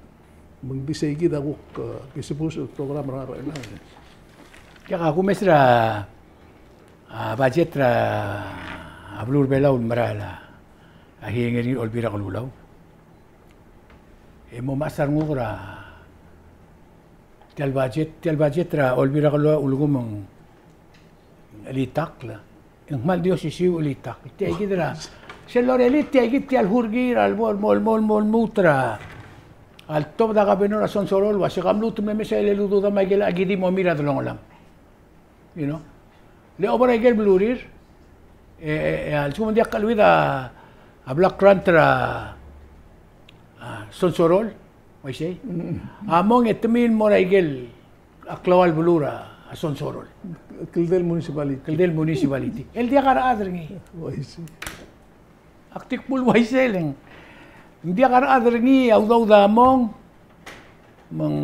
Me ng di sei kid a kuk, e, kisibus el program er a ngar er a chelechang. Diak a kumes er a, a budget er a, a beluu er a Belau el merael a, a hearing er ngii er a Olbiil er a Kelulau. E mo mechas a renguk er a tia el budget, tia el budget er a Olbiil er a Kelulau a ulekum ng chelitakl. Ng kmal di osisiu el chelitakl. Tia kid er a, sel lorelit tia kid tia el hurkii er a lebo el mo, mo, mo lmuut er a, a letobed a governor er a Sonsorol el uase ke mluut el me mesa el ududam aike el, aki di mo mei er a delongelam. You know? Le obo er aike el belurir, e, e, e a lsekum ng diak kcheleuid a, a block grant er a, a Sonsorol, uaisei. Mm. A mong e te mei el mo er aike el, a klou el beluu er a Sonsorol. Kldei el municipality. Kldei el municipality. El diak a rechad er ngii. Uaisei. Ak di kmo uaisei le ng diak a rechad er ngii a udoud a mong, me ng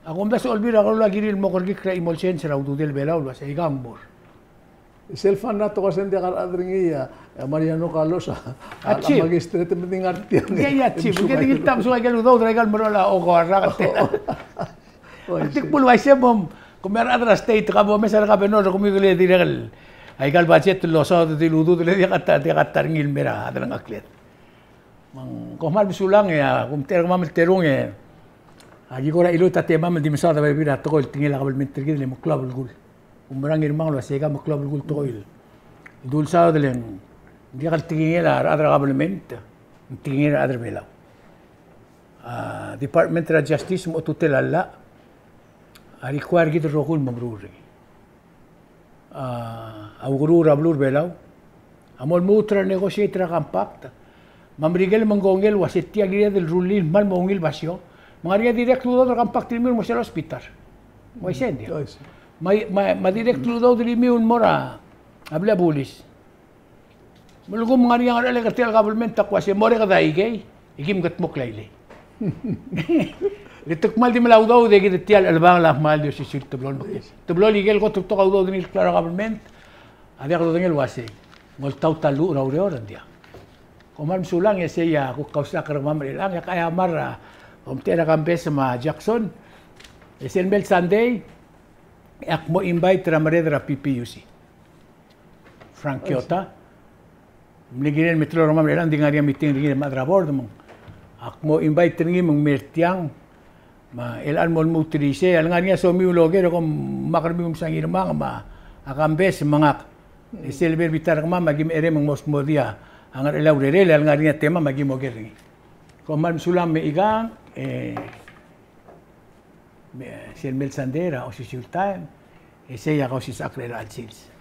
a kumdasu a Olbiil er a Kelulau a kirir el mo kerekikl er a chimo el sens er a ududel Belau el uase aika ng mo er. Sel fund a tokubets e ng diak a rechad er ngii a, a Mariano Carlos a, a, a chief. Magistrate me ng di ngar tiang. Ia, ia, chief. Ng di ngii a ta mesuk aike el udoud er aika el meruul a okeua el rak. Uaisei. Ak di kmo uaisei me, kemiu a rechad er a state, ke bo mesa er a governor, kemiu kele dirrek el, aika el budget el losaod el di el ududel e diak a ta, diak a ta er ngii el mei er a delengchekled. Me ng kom kmal mesulang e, a, kumtechei er kemam el terung e, a, aki kora chiluit a temam el di mesaod a bebil er a tekoi el tekingel a kabelment er kid el meklou a belkul. Kumerang e ngii el mong el uase aika meklou a belkul tekoi el dulsaod el ng diak el tekingel a rechad er a kabelment, ng tekingel a rechad er a Belau. A, Department er a Justice me a otutel a llach a require er kid el rokui el mo meruul er ngii. A, a ukeruul er a beluu er a Belau a mo lmuut er a negotiate er a compact. Me a Merikel me ng kongei el uase tia kired el rullii el kmal mo ungil basio. Me ng ngar er ngii a direct el udoud er a compact er kemiu el mo sel hospital. Uaisei ng diak? Uaisei. Me a, me a, me a direct el udoud er kemiu el mo er a, a blil a bulis. Me a lsekum ng ngar er ngii a ngerechelek er tia el government a kmo uase mo er kede aikei, e kim kede mo klailei. Le te kmal di melai a udoud e kid tia el chelebangel a kmal di osisiu el teblo el mekngit. Teblo el ikel kot el betok a udoud er ngii el klou er a government a diak dodengei el uasei ng oltaut a lluut er a ureor, ng diak. Kom kmal mesulang e sei a kuk kausisechakl er kemam er chelechang, e ak aia mera er a omtechei er a Kambes me a Jackson, e sel mei el Sunday e ak mo invite er a mereched er a P P U C. Frank Kyota. Mle kirel me te mlo er kemam er chelechang, ng di ngar er ngii a meeting er ngii el mad er a board me ng, ak mo invite er ngii me ng mei er tiang, Me a chelecha el mo lmuut er isei, a lengar er ngii a somiu el oker e kom mak er miu msa Ngirmang me a Kambes me ngak. E sel bo er a bita er kemam me aki mecherei me ng mo smodii a ngerchelel a urerel, a lengar er ngii a temam me aki mo oker er ngii. Kom kmal mesulang me aikang, e, me, sel mei el sandei er a osisiu el taem, e sei a kausisechakl er chelecha el sils.